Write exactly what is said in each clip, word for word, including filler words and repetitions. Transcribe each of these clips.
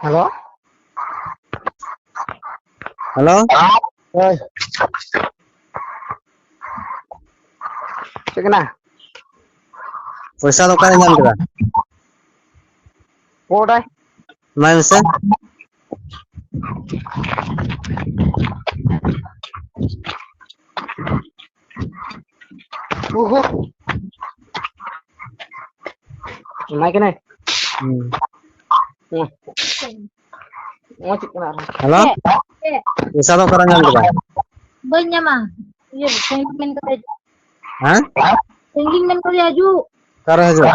Hello. Hello. ᱦᱳᱭ᱾ ᱪᱮᱫ ᱠᱟᱱᱟ? ᱯᱚᱭᱥᱟ ᱫᱚ ᱚᱠᱟᱨᱮ ᱧᱟᱢ ᱠᱮᱫᱟ? ᱚᱠᱚᱭ? ᱮᱢᱟᱭ ᱢᱮᱥᱮ᱾ ᱚᱦᱚ᱾ ᱮᱢᱟᱭ ᱠᱟᱱᱟᱭ᱾ ᱦᱩᱸ᱾ ᱦᱩᱸ᱾ ᱱᱚᱣᱟ ᱪᱮᱫ ᱠᱟᱱᱟ ᱟᱨᱦᱚᱸ? ᱦᱮᱞᱳ? ᱪᱮᱫ? ᱪᱮᱫ? ᱯᱚᱭᱥᱟ ᱫᱚ ᱚᱠᱟᱨᱮ ᱧᱟᱢ ᱠᱮᱫᱟ? ᱵᱟᱹᱧ ᱧᱟᱢᱟ᱾ ᱤᱭᱟᱹ, ᱥᱟᱺᱜᱤᱧ ᱢᱮᱱ ᱠᱟᱛᱮ᱾ ᱦᱮᱸ? ᱥᱟᱺᱜᱤᱧ ᱢᱮᱱ ᱠᱟᱛᱮ ᱦᱤᱡᱩᱜ᱾ ᱚᱠᱟᱨᱮ ᱦᱤᱡᱩᱜ?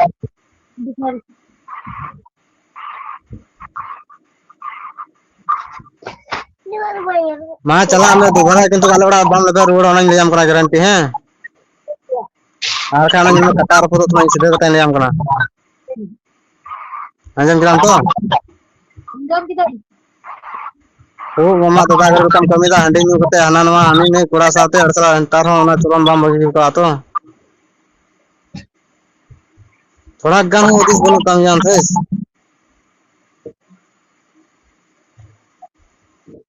ᱢᱟ ᱪᱟᱞᱟᱜ ᱢᱮ, ᱫᱩᱵᱟᱨᱟ ᱠᱤᱱᱛᱩ ᱟᱞᱮ ᱚᱲᱟᱜ ᱵᱟᱢ ᱞᱟᱜᱟᱣ ᱨᱩᱣᱟᱹᱲᱟ, ᱚᱱᱟᱧ ᱞᱟᱹᱭᱟᱢ ᱠᱟᱱᱟ guarantee, ᱦᱮᱸ? ᱟᱨ ᱵᱟᱠᱷᱟᱱ ᱚᱱᱟ ᱧᱮᱞ ᱢᱮ, ᱠᱟᱴᱟ ᱨᱟᱹᱯᱩᱫᱚᱜ ᱛᱟᱢᱟ, ᱤᱧ ᱥᱤᱫᱷᱟᱹ ᱠᱟᱛᱷᱟᱧ ᱞᱟᱹᱭᱟᱢ ᱠᱟᱱᱟ᱾ ᱟᱸᱡᱚᱢ ᱠᱮᱫᱟᱢ ᱛᱚ? ᱟᱸᱡᱚᱢ ᱠᱤᱫᱟᱹᱧ᱾ ᱳ ᱢᱟᱢᱟ, ᱫᱟᱫᱟ ᱜᱟᱹᱰᱤ ᱞᱮᱠᱟᱢ ᱠᱟᱹᱢᱤᱭᱮᱫᱟ, ᱦᱟᱺᱰᱤ ᱧᱩ ᱠᱟᱛᱮ ᱦᱟᱱᱟ ᱱᱚᱣᱟ, ᱦᱟᱹᱱᱤ ᱱᱟᱹᱭ ᱠᱚᱲᱟ ᱥᱟᱶᱛᱮ ᱟᱹᱲᱥᱟᱞᱟ, ᱱᱮᱛᱟᱨ ᱦᱚᱸ ᱚᱱᱟ ᱪᱚᱞᱚᱱ ᱵᱟᱢ ᱵᱟᱹᱜᱤ ᱠᱟᱜᱼᱟ ᱛᱚ? ᱛᱷᱚᱲᱟ ᱜᱟᱱ ᱦᱚᱸ ᱦᱩᱫᱤᱥ ᱵᱟᱹᱱᱩᱜ ᱛᱟᱢ ᱜᱮᱭᱟ ᱟᱢ ᱴᱷᱮᱱ?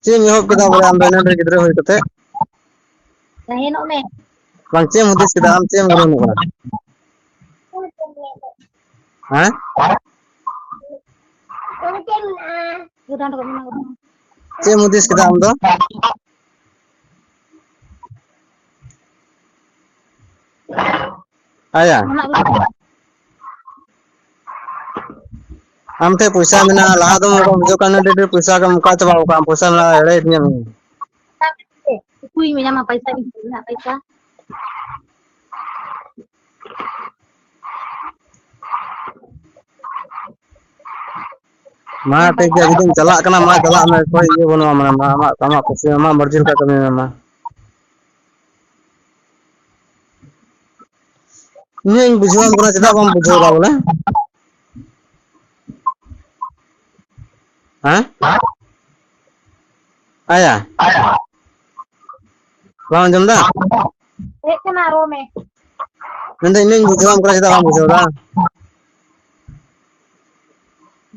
ᱪᱮᱫ ᱮᱢ ᱮᱦᱚᱵ ᱠᱮᱫᱟ ᱵᱚᱞᱮ ᱟᱢ ᱫᱚ ᱤᱱᱟᱹ ᱰᱷᱮᱨ ᱜᱤᱫᱽᱨᱟᱹ ᱦᱩᱭ ᱠᱟᱛᱮ? ᱛᱟᱦᱮᱱᱚᱜ ᱢᱮ᱾ ᱵᱟᱝ, ᱪᱮᱫ ᱮᱢ ᱦᱩᱫᱤᱥ ᱠᱮᱫᱟ ᱟᱢ? ᱪᱮᱫ ᱮᱢ ᱜᱩᱱᱟᱹᱱᱚᱜ ᱠᱟᱱᱟ? ᱦᱮᱸ? ᱪᱮᱫ ᱮᱢ ᱦᱩᱫᱤᱥ ᱠᱮᱫᱟ ᱟᱢ ᱫᱚ? ᱟᱭᱟ᱾ ᱟᱢ ᱴᱷᱮᱱ ᱯᱚᱭᱥᱟ ᱢᱮᱱᱟᱜᱼᱟ, ᱞᱟᱦᱟ ᱫᱚᱢ ᱵᱩᱡᱷᱟᱹᱣ ᱠᱟᱱ ᱰᱷᱮᱨ ᱰᱷᱮᱨ ᱯᱚᱭᱥᱟ ᱜᱮᱢ ᱚᱠᱟ ᱪᱟᱵᱟ ᱠᱟᱜᱼᱟ, ᱯᱚᱭᱥᱟ ᱢᱮᱱᱟᱜᱼᱟ, ᱮᱲᱮᱭᱮᱫ ᱢᱮᱭᱟ᱾ ᱚᱠᱚᱭ ᱢᱮᱱᱟᱢᱟ ᱯᱚᱭᱥᱟ ᱢᱮᱱᱟᱜ ᱯᱚᱭᱥᱟ? ᱢᱟ ᱴᱷᱤᱠ ᱜᱮᱭᱟ, ᱡᱩᱫᱤᱢ ᱪᱟᱞᱟᱜ ᱠᱟᱱᱟ, ᱢᱟ ᱪᱟᱞᱟᱜ ᱢᱮ, ᱚᱠᱚᱭ ᱤᱭᱟᱹ ᱵᱟᱹᱱᱩᱜᱼᱟ, ᱢᱟᱱᱮ, ᱢᱟ ᱟᱢᱟᱜ, ᱟᱢᱟᱜ ᱠᱩᱥᱤ, ᱟᱢᱟᱜ ᱢᱟᱨᱡᱤ ᱞᱮᱠᱟ ᱠᱟᱹᱢᱤ ᱢᱮ, ᱢᱟ᱾ ᱤᱧ ᱦᱚᱸᱧ ᱵᱩᱡᱷᱟᱹᱣᱟᱢ ᱠᱟᱱᱟ, ᱪᱮᱫᱟᱜ ᱵᱟᱢ ᱵᱩᱡᱷᱟᱹᱣ ᱮᱫᱟ ᱵᱚᱞᱮ? ᱦᱮᱸ? ᱟᱭᱟ, ᱵᱟᱢ ᱟᱸᱡᱚᱢ ᱮᱫᱟ? ᱦᱮᱡ ᱠᱟᱱᱟ, ᱨᱚᱲ ᱢᱮ᱾ ᱢᱮᱱᱫᱟᱹᱧ, ᱤᱧ ᱦᱚᱸᱧ ᱵᱩᱡᱷᱟᱹᱣᱟᱢ ᱠᱟᱱᱟ, ᱪᱮᱫᱟᱜ ᱵᱟᱢ ᱵᱩᱡᱷᱟᱹᱣ ᱮᱫᱟ?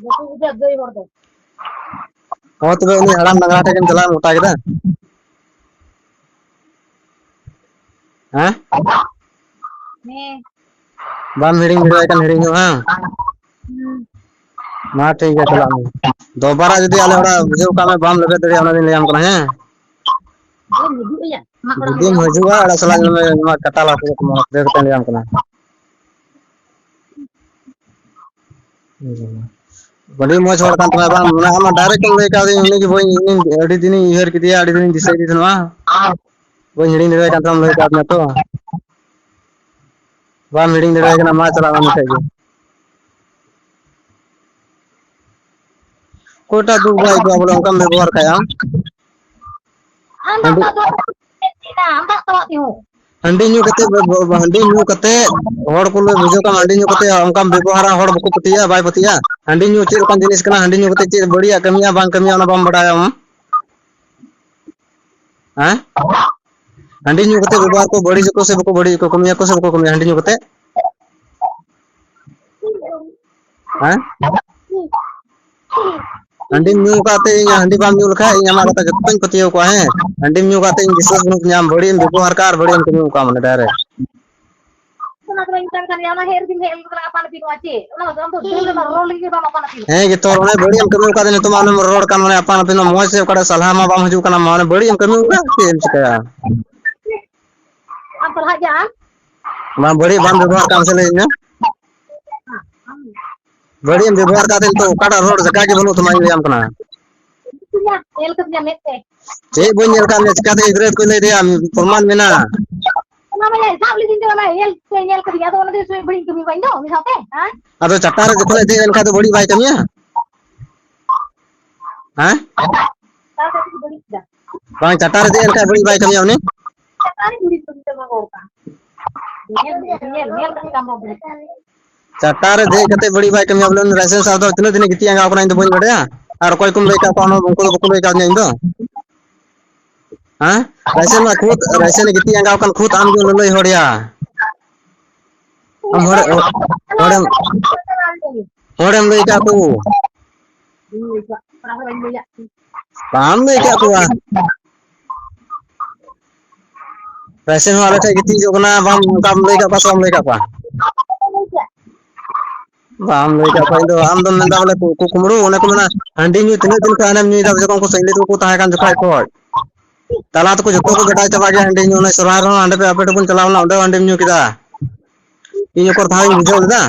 ᱵᱟᱠᱚ ᱵᱩᱡᱷᱟᱹᱣᱟ ᱜᱟᱹᱭ ᱦᱚᱲ ᱫᱚ᱾ ᱦᱚᱸ, ᱛᱚᱵᱮ ᱩᱱᱤ ᱦᱟᱲᱟᱢ ᱰᱟᱝᱨᱟ ᱴᱷᱮᱡ ᱜᱮᱢ ᱪᱟᱞᱟᱜ ᱮᱢ ᱜᱚᱴᱟ ᱠᱮᱫᱟ? ᱦᱮᱸ? ᱦᱮᱸ᱾ ᱵᱟᱢ ᱦᱤᱲᱤᱧ ᱫᱟᱲᱮᱭᱟᱭ ᱠᱟᱱ, ᱦᱤᱲᱤᱧ ᱧᱚᱜ, ᱦᱮᱸ? ᱦᱩᱸ᱾ ᱢᱟ ᱴᱷᱤᱠ ᱜᱮᱭᱟ, ᱪᱟᱞᱟᱜ ᱢᱮ᱾ ᱫᱚᱵᱟᱨᱟ ᱡᱩᱫᱤ ᱟᱞᱮ ᱚᱲᱟᱜ ᱵᱩᱡᱷᱟᱹᱣ ᱠᱟᱜ ᱢᱮ, ᱵᱟᱢ ᱞᱮᱵᱮᱫ ᱫᱟᱲᱮᱭᱟᱜᱼᱟ, ᱚᱱᱟ ᱫᱚᱧ ᱞᱟᱹᱭᱟᱢ ᱠᱟᱱᱟ, ᱦᱮᱸ? ᱵᱟᱹᱧ ᱦᱤᱡᱩᱜ ᱟᱭᱟ᱾ ᱟᱢᱟᱜ ᱚᱲᱟᱜ ᱡᱩᱫᱤᱢ ᱦᱤᱡᱩᱜᱼᱟ, ᱚᱲᱟᱜ ᱥᱟᱞᱟᱜ ᱧᱮᱞ ᱢᱮ, ᱱᱚᱣᱟ ᱠᱟᱴᱟ ᱞᱟᱥ ᱨᱮ ᱠᱟᱹᱴᱤᱡ ᱞᱟᱹᱭᱟᱢ ᱠᱟᱱᱟ᱾ ᱟᱹᱰᱤ ᱢᱚᱡᱽ ᱦᱚᱲ ᱠᱟᱱ ᱛᱟᱢᱟ ᱵᱟᱝ, ᱢᱟᱱᱮ ᱟᱢ ᱢᱟ direct ᱮᱢ ᱞᱟᱹᱭ ᱠᱟᱣᱫᱤᱧ, ᱩᱱᱤ ᱜᱮ ᱵᱟᱹᱧ, ᱤᱧ ᱟᱹᱰᱤ ᱫᱤᱱᱤᱧ ᱩᱭᱦᱟᱹᱨ ᱠᱮᱫᱮᱭᱟ, ᱟᱹᱰᱤ ᱫᱤᱱᱤᱧ ᱫᱤᱥᱟᱹᱭᱮᱫᱮ ᱛᱟᱦᱮᱱᱟ᱾ ᱵᱟᱹᱧ ᱦᱤᱲᱤᱧ ᱫᱟᱲᱮᱭᱟᱭ ᱠᱟᱱ ᱛᱟᱢᱟ, ᱞᱟᱹᱭ ᱠᱟᱣᱫᱤᱧᱟ ᱛᱚ᱾ ᱵᱟᱢ ᱦᱤᱲᱤᱧ ᱫᱟᱲᱮᱭᱟᱭ ᱠᱟᱱᱟ, ᱢᱟ ᱪᱟᱞᱟᱜ ᱢᱮ ᱩᱱᱤ ᱴᱷᱮᱡ ᱜᱮ᱾ ᱚᱠᱚᱭᱴᱟᱜ ᱫᱩᱠ ᱵᱟᱭ ᱟᱹᱭᱠᱟᱹᱣᱟ ᱵᱚᱞᱮ, ᱚᱱᱠᱟᱢ ᱵᱮᱵᱚᱦᱟᱨ ᱠᱷᱟᱡ ᱟᱢ? ᱟᱢ ᱫᱟᱜ ᱦᱟᱺᱰᱤ ᱛᱟᱣᱟᱜ ᱫᱚ ᱪᱮᱫ ᱮᱱᱟ? ᱟᱢ ᱫᱟᱜ ᱛᱟᱣᱟᱜ ᱛᱮᱦᱚᱸ᱾ ᱦᱟᱺᱰᱤ ᱧᱩ ᱠᱟᱛᱮ ᱵᱮ-, ᱵᱮ-, ᱦᱟᱺᱰᱤ ᱧᱩ ᱠᱟᱛᱮ ᱦᱚᱲ ᱠᱚ ᱞᱮ ᱵᱩᱡᱷᱟᱹᱣ ᱠᱟᱱᱟ, ᱦᱟᱺᱰᱤ ᱧᱩ ᱠᱟᱛᱮ ᱚᱱᱠᱟᱢ ᱵᱮᱵᱚᱦᱟᱨᱟ, ᱦᱚᱲ ᱵᱟᱠᱚ ᱯᱟᱹᱛᱭᱟᱹᱜᱼᱟ, ᱵᱟᱭ ᱯᱟᱹᱛᱭᱟᱹᱜᱼᱟ᱾ ᱦᱟᱺᱰᱤ ᱧᱩ ᱪᱮᱫ ᱞᱮᱠᱟᱱ ᱡᱤᱱᱤᱥ ᱠᱟᱱᱟ, ᱦᱟᱺᱰᱤ ᱧᱩ ᱠᱟᱛᱮ ᱪᱮᱫ ᱵᱟᱹᱲᱤᱡᱟᱜ ᱠᱟᱹᱢᱤᱭᱟ, ᱵᱟᱝ ᱠᱟᱹᱢᱤᱭᱟ, ᱚᱱᱟ ᱵᱟᱢ ᱵᱟᱰᱟᱭᱟ ᱟᱢ? ᱦᱮᱸ? ᱦᱟᱺᱰᱤ ᱧᱩ ᱠᱟᱛᱮ ᱵᱮᱵᱚᱦᱟᱨ ᱠᱚ ᱵᱟᱹᱲᱤᱡ ᱟᱠᱚ ᱥᱮ ᱵᱟᱠᱚ ᱵᱟᱹᱲᱤᱡ ᱟᱠᱚ, ᱠᱟᱹᱢᱤᱭᱟᱠᱚ ᱥᱮ ᱵᱟᱠᱚ ᱠᱟᱹᱢᱤᱭᱟ ᱦᱟᱺᱰᱤ ᱧᱩ ᱠᱟᱛᱮ? ᱦᱮᱸ? ᱦᱟᱺᱰᱤᱢ ᱧᱩ ᱠᱟᱛᱮ ᱤᱧ, ᱦᱟᱺᱰᱤ ᱵᱟᱢ ᱧᱩ ᱞᱮᱠᱷᱟᱡ ᱤᱧ ᱟᱢᱟᱜ ᱠᱟᱛᱷᱟ ᱡᱚᱛᱚᱧ ᱯᱟᱹᱛᱭᱟᱹᱣ ᱠᱚᱣᱟ, ᱦᱮᱸ? ᱦᱟᱺᱰᱤᱢ ᱧᱩ ᱠᱟᱛᱮ ᱤᱧ ᱵᱤᱥᱣᱟᱥ ᱵᱟᱹᱱᱩᱜ ᱛᱤᱧᱟ, ᱟᱢ ᱵᱟᱹᱲᱤᱡ ᱮᱢ ᱵᱮᱵᱚᱦᱟᱨ ᱠᱟᱜᱼᱟ ᱟᱨ ᱵᱟᱹᱲᱤᱡ ᱮᱢ ᱠᱟᱹᱢᱤ ᱠᱟᱜᱼᱟ, ᱢᱟᱱᱮ direct᱾ ᱚᱱᱟ ᱫᱚ ᱵᱟᱹᱧ ᱢᱮᱛᱟᱢ ᱠᱟᱱ ᱜᱮᱭᱟ, ᱚᱱᱟ ᱦᱮᱡ ᱨᱮᱜᱮᱢ ᱦᱮᱡ ᱞᱮᱱ ᱫᱚ ᱟᱯᱟᱱ ᱟᱹᱯᱤᱱᱚᱜᱼᱟ ᱪᱮᱫ? ᱚᱱᱟ ᱫᱚ ᱟᱢ ᱫᱚ ᱫᱩᱞ ᱨᱮᱢᱟ ᱨᱚᱲ ᱞᱟᱹᱜᱤᱫ ᱵᱟᱢ ᱟᱯᱟᱱ ᱟᱹᱯᱤᱱᱚᱜᱼᱟ᱾ ᱦᱮᱸ ᱜᱮᱛᱚ, ᱚᱱᱮ ᱵᱟᱹᱲᱤᱡ ᱮᱢ ᱠᱟᱹᱢᱤ ᱠᱟᱫᱟ ᱱᱤᱛᱚᱜ ᱢᱟ ᱚᱱᱮᱢ ᱨᱚᱲ ᱠᱟᱱ, ᱢᱟᱱᱮ ᱟᱯᱟᱱ ᱟᱹᱯᱤᱱᱚᱜ ᱢᱚᱡᱽ ᱥᱮ ᱚᱠᱟᱴᱟᱜ ᱥᱟᱞᱦᱟ ᱢᱟ ᱵᱟᱢ ᱦᱤᱡᱩᱜ ᱠᱟᱱᱟ, ᱢᱟᱱᱮ ᱵᱟᱹᱲᱤᱡ ᱮᱢ ᱠᱟᱹᱢᱤ ᱠᱟᱫᱟ, ᱪᱮᱫ ᱮᱢ ᱪᱤᱠᱟᱹᱭᱟ? ᱟᱢ ᱯᱟᱲᱦᱟᱜ ᱜᱮᱭᱟ ᱟᱢ? ᱢᱟ ᱵᱟᱹᱲᱤᱡ ᱵᱟᱢ ᱵᱮᱵᱚᱦᱟᱨ ᱠᱟᱜ ᱥᱮ ᱞᱟᱹᱭ ᱢᱮ᱾ ᱵᱟᱹᱲᱤᱡ ᱮᱢ ᱵᱮᱵᱚᱦᱟᱨ ᱠᱟᱜ ᱛᱮ ᱱᱤᱛᱚᱜ ᱚᱠᱟᱴᱟᱜ ᱨᱚᱲ ᱡᱟᱭᱜᱟ ᱜᱮ ᱵᱟᱹᱱᱩᱜ ᱛᱟᱢᱟ, ᱤᱧ ᱞᱟᱹᱭᱟᱢ ᱠᱟᱱᱟ᱾ ᱧᱮᱞ ᱠᱟᱫᱤᱧᱟ ᱢᱮᱫ ᱛᱮ᱾ ᱪᱮᱫ ᱵᱟᱹᱧ ᱧᱮᱞ ᱠᱟᱜ ᱢᱮᱭᱟ, ᱪᱤᱠᱟᱛᱮ ᱜᱤᱫᱽᱨᱟᱹ ᱠᱚ ᱞᱟᱹᱭ ᱫᱟᱭᱟ, ᱯᱨᱚᱢᱟᱱ ᱢᱮᱱᱟᱜᱼᱟ᱾ ᱚᱱᱟ ᱢᱟ ᱥᱟᱵ ᱞᱤᱫᱤᱧ ᱛᱮ ᱚᱱᱟ ᱧᱮᱞ ᱛᱮ ᱧᱮᱞ ᱠᱟᱫᱤᱧ, ᱟᱫᱚ ᱚᱱᱟ ᱫᱚ ᱵᱟᱹᱲᱤᱡ ᱠᱟᱹᱢᱤ ᱵᱟᱹᱧ ᱫᱚ ᱢᱤᱫ ᱥᱟᱶᱛᱮ, ᱦᱮᱸ? ᱟᱫᱚ ᱪᱟᱴᱟ ᱨᱮ ᱡᱚᱠᱷᱚᱱᱮ ᱫᱮᱡ ᱮᱱ ᱠᱷᱟᱡ ᱫᱚ ᱵᱟᱹᱲᱤᱡ ᱵᱟᱭ ᱠᱟᱹᱢᱤᱭᱟ? ᱦᱮᱸ? ᱛᱟᱣ ᱠᱟᱹᱴᱤᱡ ᱵᱟᱹᱲᱤᱡ ᱠᱮᱫᱟ᱾ ᱵᱟᱝ, ᱪᱟᱴᱟ ᱨᱮ ᱫᱮᱡ ᱮᱱ ᱠᱷᱟᱡ ᱵᱟᱹᱲᱤᱡ ᱵᱟᱭ ᱠᱟᱹᱢᱤᱭᱟ ᱩᱱᱤ? ᱪᱟᱴᱟ ᱨᱮ ᱵᱟᱹᱲᱤᱡ ᱠᱟᱹᱢᱤ ᱫᱚ ᱵᱟᱝ ᱨᱚᱲ ᱠᱟᱱ᱾ ᱧᱮᱞ, ᱧᱮᱞ, ᱧᱮᱞ ᱠᱟᱛᱮ ᱠᱟᱢ ᱵᱟᱹᱵᱩ᱾ ᱪᱟᱴᱟ ᱨᱮ ᱫᱮᱡ ᱠᱟᱛᱮ ᱵᱟᱹᱲᱤᱡ ᱵᱟᱭ ᱠᱟᱹᱢᱤᱭᱟ ᱵᱚᱞᱮ, ᱩᱱᱤ ᱨᱟᱭᱥᱮᱱ ᱥᱟᱨ ᱫᱚ ᱛᱤᱱᱟᱹᱜ ᱫᱤᱱᱮ ᱜᱤᱛᱤᱡ ᱟᱸᱜᱟᱣ ᱠᱟᱱᱟ ᱤᱧ ᱫᱚ ᱵᱟᱹᱧ ᱵᱟᱰᱟᱭᱟ᱾ ᱟᱨ ᱚᱠᱚᱭ ᱠᱚᱢ ᱞᱟᱹᱭ ᱠᱟᱜ ᱠᱚᱣᱟ, ᱚᱱᱟ ᱩᱱᱠᱩ ᱫᱚ ᱵᱟᱠᱚ ᱞᱟᱹᱭ ᱠᱟᱣᱫᱤᱧᱟ ᱤᱧ ᱫᱚ᱾ ᱦᱮᱸ? ᱨᱟᱭᱥᱮᱱ ᱢᱟ ᱠᱷᱩᱫ, ᱨᱟᱭᱥᱮᱱ ᱜᱤᱛᱤᱡ ᱟᱸᱜᱟᱣ ᱠᱟᱱ ᱠᱷᱩᱫ ᱟᱢ ᱜᱮ ᱞᱟᱹᱞᱟᱹᱭ ᱦᱚᱲ ᱭᱟ᱾ ᱟᱢ ᱦᱚᱲ, ᱦᱚᱲᱮᱢ, ᱦᱚᱲᱮᱢ ᱞᱟᱹᱭ ᱠᱟᱜ ᱠᱚ᱾ ᱤᱧ ᱞᱟᱹᱭ ᱠᱟᱜ ᱠᱚᱲᱟ ᱦᱚᱸ ᱵᱟᱹᱧ ᱞᱟᱹᱭᱟᱜ ᱠᱚᱣᱟ᱾ ᱵᱟᱢ ᱞᱟᱹᱭ ᱠᱟᱜ ᱠᱚᱣᱟ᱾ ᱨᱟᱭᱥᱮᱱ ᱦᱚᱸ ᱟᱞᱮ ᱴᱷᱮᱡ ᱜᱤᱛᱤᱡ ᱦᱤᱡᱩᱜ ᱠᱟᱱᱟ, ᱵᱟᱢ, ᱚᱱᱠᱟᱢ ᱞᱟᱹᱭ ᱠᱟᱜ ᱠᱚᱣᱟ ᱥᱮ ᱵᱟᱢ ᱞᱟᱹᱭ ᱠᱟᱜ ᱠᱚᱣᱟ? ᱵᱟᱢ ᱞᱟᱹᱭ ᱠᱟᱜ ᱠᱚᱣᱟ᱾ ᱤᱧ ᱫᱚ ᱟᱢ ᱫᱚᱢ ᱢᱮᱱᱫᱟ ᱵᱚᱞᱮ ᱠᱩ-, ᱠᱩ-, ᱠᱩᱢᱵᱽᱲᱩ, ᱚᱱᱮ ᱠᱚ ᱢᱮᱱᱟ, ᱦᱟᱺᱰᱤ ᱧᱩ ᱛᱤᱱᱟᱹᱜ ᱫᱤᱱ ᱠᱷᱚᱱ ᱦᱟᱱᱮᱢ ᱧᱩᱭᱮᱫᱟ, ᱡᱚᱠᱷᱚᱱ ᱠᱚ ᱥᱟᱺᱜᱤᱧ ᱛᱟᱠᱚ ᱠᱚ ᱛᱟᱦᱮᱸ ᱠᱟᱱ ᱡᱚᱠᱷᱟᱡ ᱠᱷᱚᱡ᱾ ᱛᱟᱞᱟ ᱛᱮᱠᱚ ᱡᱚᱛᱚ ᱠᱚ ᱜᱟᱰᱟᱭ ᱪᱟᱵᱟ ᱜᱮᱭᱟ ᱦᱟᱺᱰᱤ ᱧᱩ᱾ ᱚᱱᱟ ᱥᱚᱨᱦᱟᱭ ᱨᱮᱦᱚᱸ ᱦᱟᱸᱰᱮ ᱯᱮ, ᱟᱯᱮ ᱴᱷᱮᱱ ᱵᱚᱱ ᱪᱟᱞᱟᱣ ᱞᱮᱱᱟ, ᱚᱸᱰᱮ ᱦᱚᱸ ᱦᱟᱺᱰᱤᱢ ᱧᱩ ᱠᱮᱫᱟ᱾ ᱤᱧ ᱚᱠᱚᱨ ᱫᱷᱟᱣ ᱤᱧ ᱵᱩᱡᱷᱟᱹᱣ ᱞᱮᱫᱟ?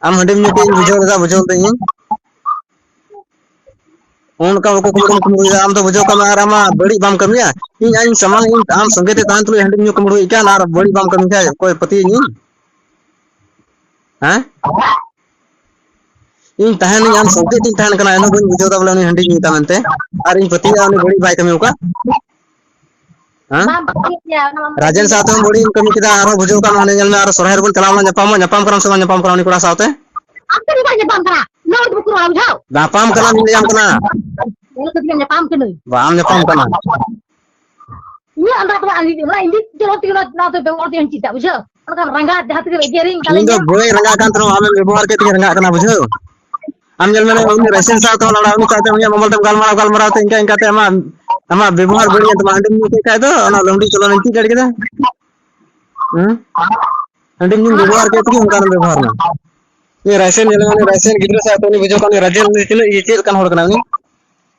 ᱟᱢ ᱦᱟᱺᱰᱤᱢ ᱧᱩ ᱠᱮᱫ ᱤᱧ ᱵᱩᱡᱷᱟᱹᱣ ᱞᱮᱫᱟ, ᱵᱩᱡᱷᱟᱹᱣ ᱞᱮᱫᱟᱹᱧ ᱤᱧ᱾ ᱚᱱᱠᱟ ᱵᱟᱠᱚ ᱠᱩᱢᱵᱽᱲᱩ ᱠᱩᱢᱵᱽᱲᱩᱭᱮᱫᱟ, ᱟᱢ ᱫᱚ ᱵᱩᱡᱷᱟᱹᱣ ᱠᱟᱜ ᱢᱮ, ᱟᱨ ᱟᱢᱟᱜ ᱵᱟᱹᱲᱤᱡ ᱵᱟᱢ ᱠᱟᱹᱢᱤᱭᱟ᱾ ᱤᱧ ᱟᱭᱤᱧ ᱥᱟᱢᱟᱝ, ᱤᱧ ᱟᱢ ᱥᱚᱸᱜᱮ ᱛᱮ ᱛᱟᱦᱮᱱ ᱛᱩᱞᱩᱡ ᱦᱟᱺᱰᱤᱢ ᱧᱩ ᱠᱩᱢᱵᱽᱲᱩᱭᱮᱫ ᱠᱟᱱ ᱟᱨ ᱵᱟᱹᱲᱤᱡ ᱵᱟᱢ ᱠᱟᱹᱢᱤ ᱠᱷᱟᱡ ᱚᱠᱚᱭ ᱯᱟᱹᱛᱭᱟᱹᱧ ᱤᱧ? ᱦᱮᱸ? ᱤᱧ ᱛᱟᱦᱮᱱᱟᱹᱧ, ᱟᱢ ᱥᱚᱸᱜᱮ ᱛᱤᱧ ᱛᱟᱦᱮᱱ ᱠᱟᱱᱟ, ᱮᱱᱦᱚᱸ ᱵᱟᱹᱧ ᱵᱩᱡᱷᱟᱹᱣ ᱫᱟ ᱵᱚᱞᱮ ᱩᱱᱤ ᱦᱟᱺᱰᱤ ᱧᱩᱭ ᱛᱟᱢ ᱢᱮᱱᱛᱮ᱾ ᱟᱨ ᱤᱧ ᱯᱟᱹᱛᱭᱟᱹᱜᱼᱟ ᱩᱱᱤ ᱵᱟᱹᱲᱤᱡ ᱵᱟᱭ ᱠᱟᱹᱢᱤ ᱟᱠᱟᱫ᱾ ᱦᱮᱸ? ᱵᱟᱢ ᱯᱟᱹᱛᱭᱟᱹᱜ ᱜᱮᱭᱟ, ᱚᱱᱟ ᱢᱟ ᱨᱟᱡᱮᱱ ᱥᱟᱶᱛᱮ ᱦᱚᱸ ᱵᱟᱹᱲᱤᱡ ᱮᱢ ᱠᱟᱹᱢᱤ ᱠᱮᱫᱟ, ᱟᱨᱦᱚᱸ ᱵᱩᱡᱷᱟᱹᱣ ᱠᱟᱜ ᱢᱮ, ᱦᱟᱱᱮ ᱧᱮᱞ ᱢᱮ, ᱟᱨᱦᱚᱸ ᱥᱚᱨᱦᱟᱭ ᱨᱮᱵᱚᱱ ᱪᱟᱞᱟᱣ ᱞᱮᱱᱟ, ᱧᱟᱯᱟᱢ ᱦᱚᱸ ᱧᱟᱯᱟᱢ ᱠᱟᱱᱟᱢ ᱥᱮ ᱵᱟᱝ ᱧᱟᱯᱟᱢ ᱠᱟᱱᱟ ᱩᱱᱤ ᱠᱚᱲᱟ ᱥᱟᱶᱛᱮ? ᱟᱢ ᱥᱟᱶ ᱫᱚ ᱵᱟᱭ ᱧᱟᱯᱟᱢ ᱠᱟᱱᱟ, ᱱᱚᱣᱟ ᱫᱚ ᱵᱟᱠᱚ ᱨᱚᱲᱟ, ᱵᱩᱡᱷᱟᱹᱣ? ᱧᱟᱯᱟᱢ ᱠᱟᱱᱟᱢ, ᱤᱧ ᱞᱟᱹᱭᱟᱢ ᱠᱟᱱᱟ᱾ ᱧᱮᱞ ᱠᱟᱛᱮ ᱧᱟᱯᱟᱢ ᱠᱟᱹᱱᱟᱹᱧ᱾ ᱵᱟᱢ ᱧᱟᱯᱟᱢ ᱠᱟᱱᱟ᱾ ᱤᱧᱟᱹᱜ ᱟᱱᱫᱟᱡ ᱫᱚ ᱵᱟᱝ, ᱤᱧ, ᱚᱱᱟ ᱤᱧ ᱪᱮᱫ ᱦᱚᱸ ᱛᱮᱜᱮ ᱱᱚᱣᱟ ᱫᱚ ᱵᱮᱵᱚᱦᱟᱨ ᱫᱚᱧ ᱪᱮᱫᱟ, ᱵᱩᱡᱷᱟᱹᱣ? ᱚᱱᱠᱟᱱ ᱨᱟᱸᱜᱟ ᱡᱟᱦᱟᱸ ᱛᱤᱱᱟᱹᱜ ᱮᱜᱮᱨᱤᱧ ᱤᱧ ᱫᱚ ᱠᱟᱞᱮᱧᱟ᱾ ᱵᱟᱹᱧ ᱨᱟᱸᱜᱟᱜ ᱠᱟᱱ ᱛᱟᱦᱮᱱᱟ, ᱟᱢᱮᱢ ᱵᱮᱵᱚᱦᱟᱨ ᱠᱮᱫ ᱛᱮᱜᱮ ᱨᱟᱸᱜᱟᱜ ᱠᱟᱱᱟ, ᱵᱩᱡᱷᱟᱹᱣ? ᱟᱢ ᱧᱮᱞ ᱢᱮ, ᱩᱱᱤ ᱨᱟᱭᱥᱮᱱ ᱥᱟᱶ ᱛᱮᱦᱚᱸ ᱞᱟᱲᱟ, ᱩᱱᱤ ᱥᱟᱶᱛᱮ ᱩᱱᱤᱭᱟᱜ ᱢᱳᱵᱟᱭᱤᱞ ᱛᱮᱢ ᱜᱟᱞᱢᱟᱨᱟᱣ, ᱜᱟᱞᱢᱟᱨᱟᱣ ᱛᱮ ᱤᱱᱠᱟ ᱤᱱᱠᱟ ᱛᱮ ᱟᱢᱟᱜ, ᱟᱢᱟᱜ ᱵᱮᱵᱚᱦᱟᱨ ᱵᱟᱹᱲᱤᱡ ᱮᱱ ᱛᱟᱢᱟ᱾ ᱦᱟᱺᱰᱤᱢ ᱧᱩ ᱠᱮᱫ ᱠᱷᱟᱡ ᱫᱚ ᱚᱱᱟ ᱞᱩᱝᱲᱤ ᱪᱚᱞᱚᱱ ᱪᱮᱫ ᱫᱟᱲᱮ ᱠᱮᱫᱟ? ᱦᱮᱸ? ᱦᱟᱺᱰᱤᱢ ᱧᱩ ᱵᱮᱵᱚᱦᱟᱨ ᱠᱮᱫ ᱛᱮᱜᱮ ᱚᱱᱠᱟᱱ ᱵᱮᱵᱚᱦᱟᱨ ᱢᱟ᱾ ᱩᱱᱤ ᱨᱟᱭᱥᱮᱱ ᱧᱮᱞ ᱢᱮ, ᱩᱱᱤ ᱨᱟᱭᱥᱮᱱ ᱜᱤᱫᱽᱨᱟᱹ ᱥᱟᱶ ᱛᱮ ᱩᱱᱤ ᱵᱩᱡᱷᱟᱹᱣ ᱠᱟᱜ ᱩᱱᱤ ᱨᱟᱡᱮᱱ, ᱩᱱᱤ ᱛᱤᱱᱟᱹᱜ ᱤᱭᱟᱹ ᱪᱮᱫ ᱞᱮᱠᱟᱱ ᱦᱚᱲ ᱠᱟᱱᱟᱭ ᱩᱱᱤ?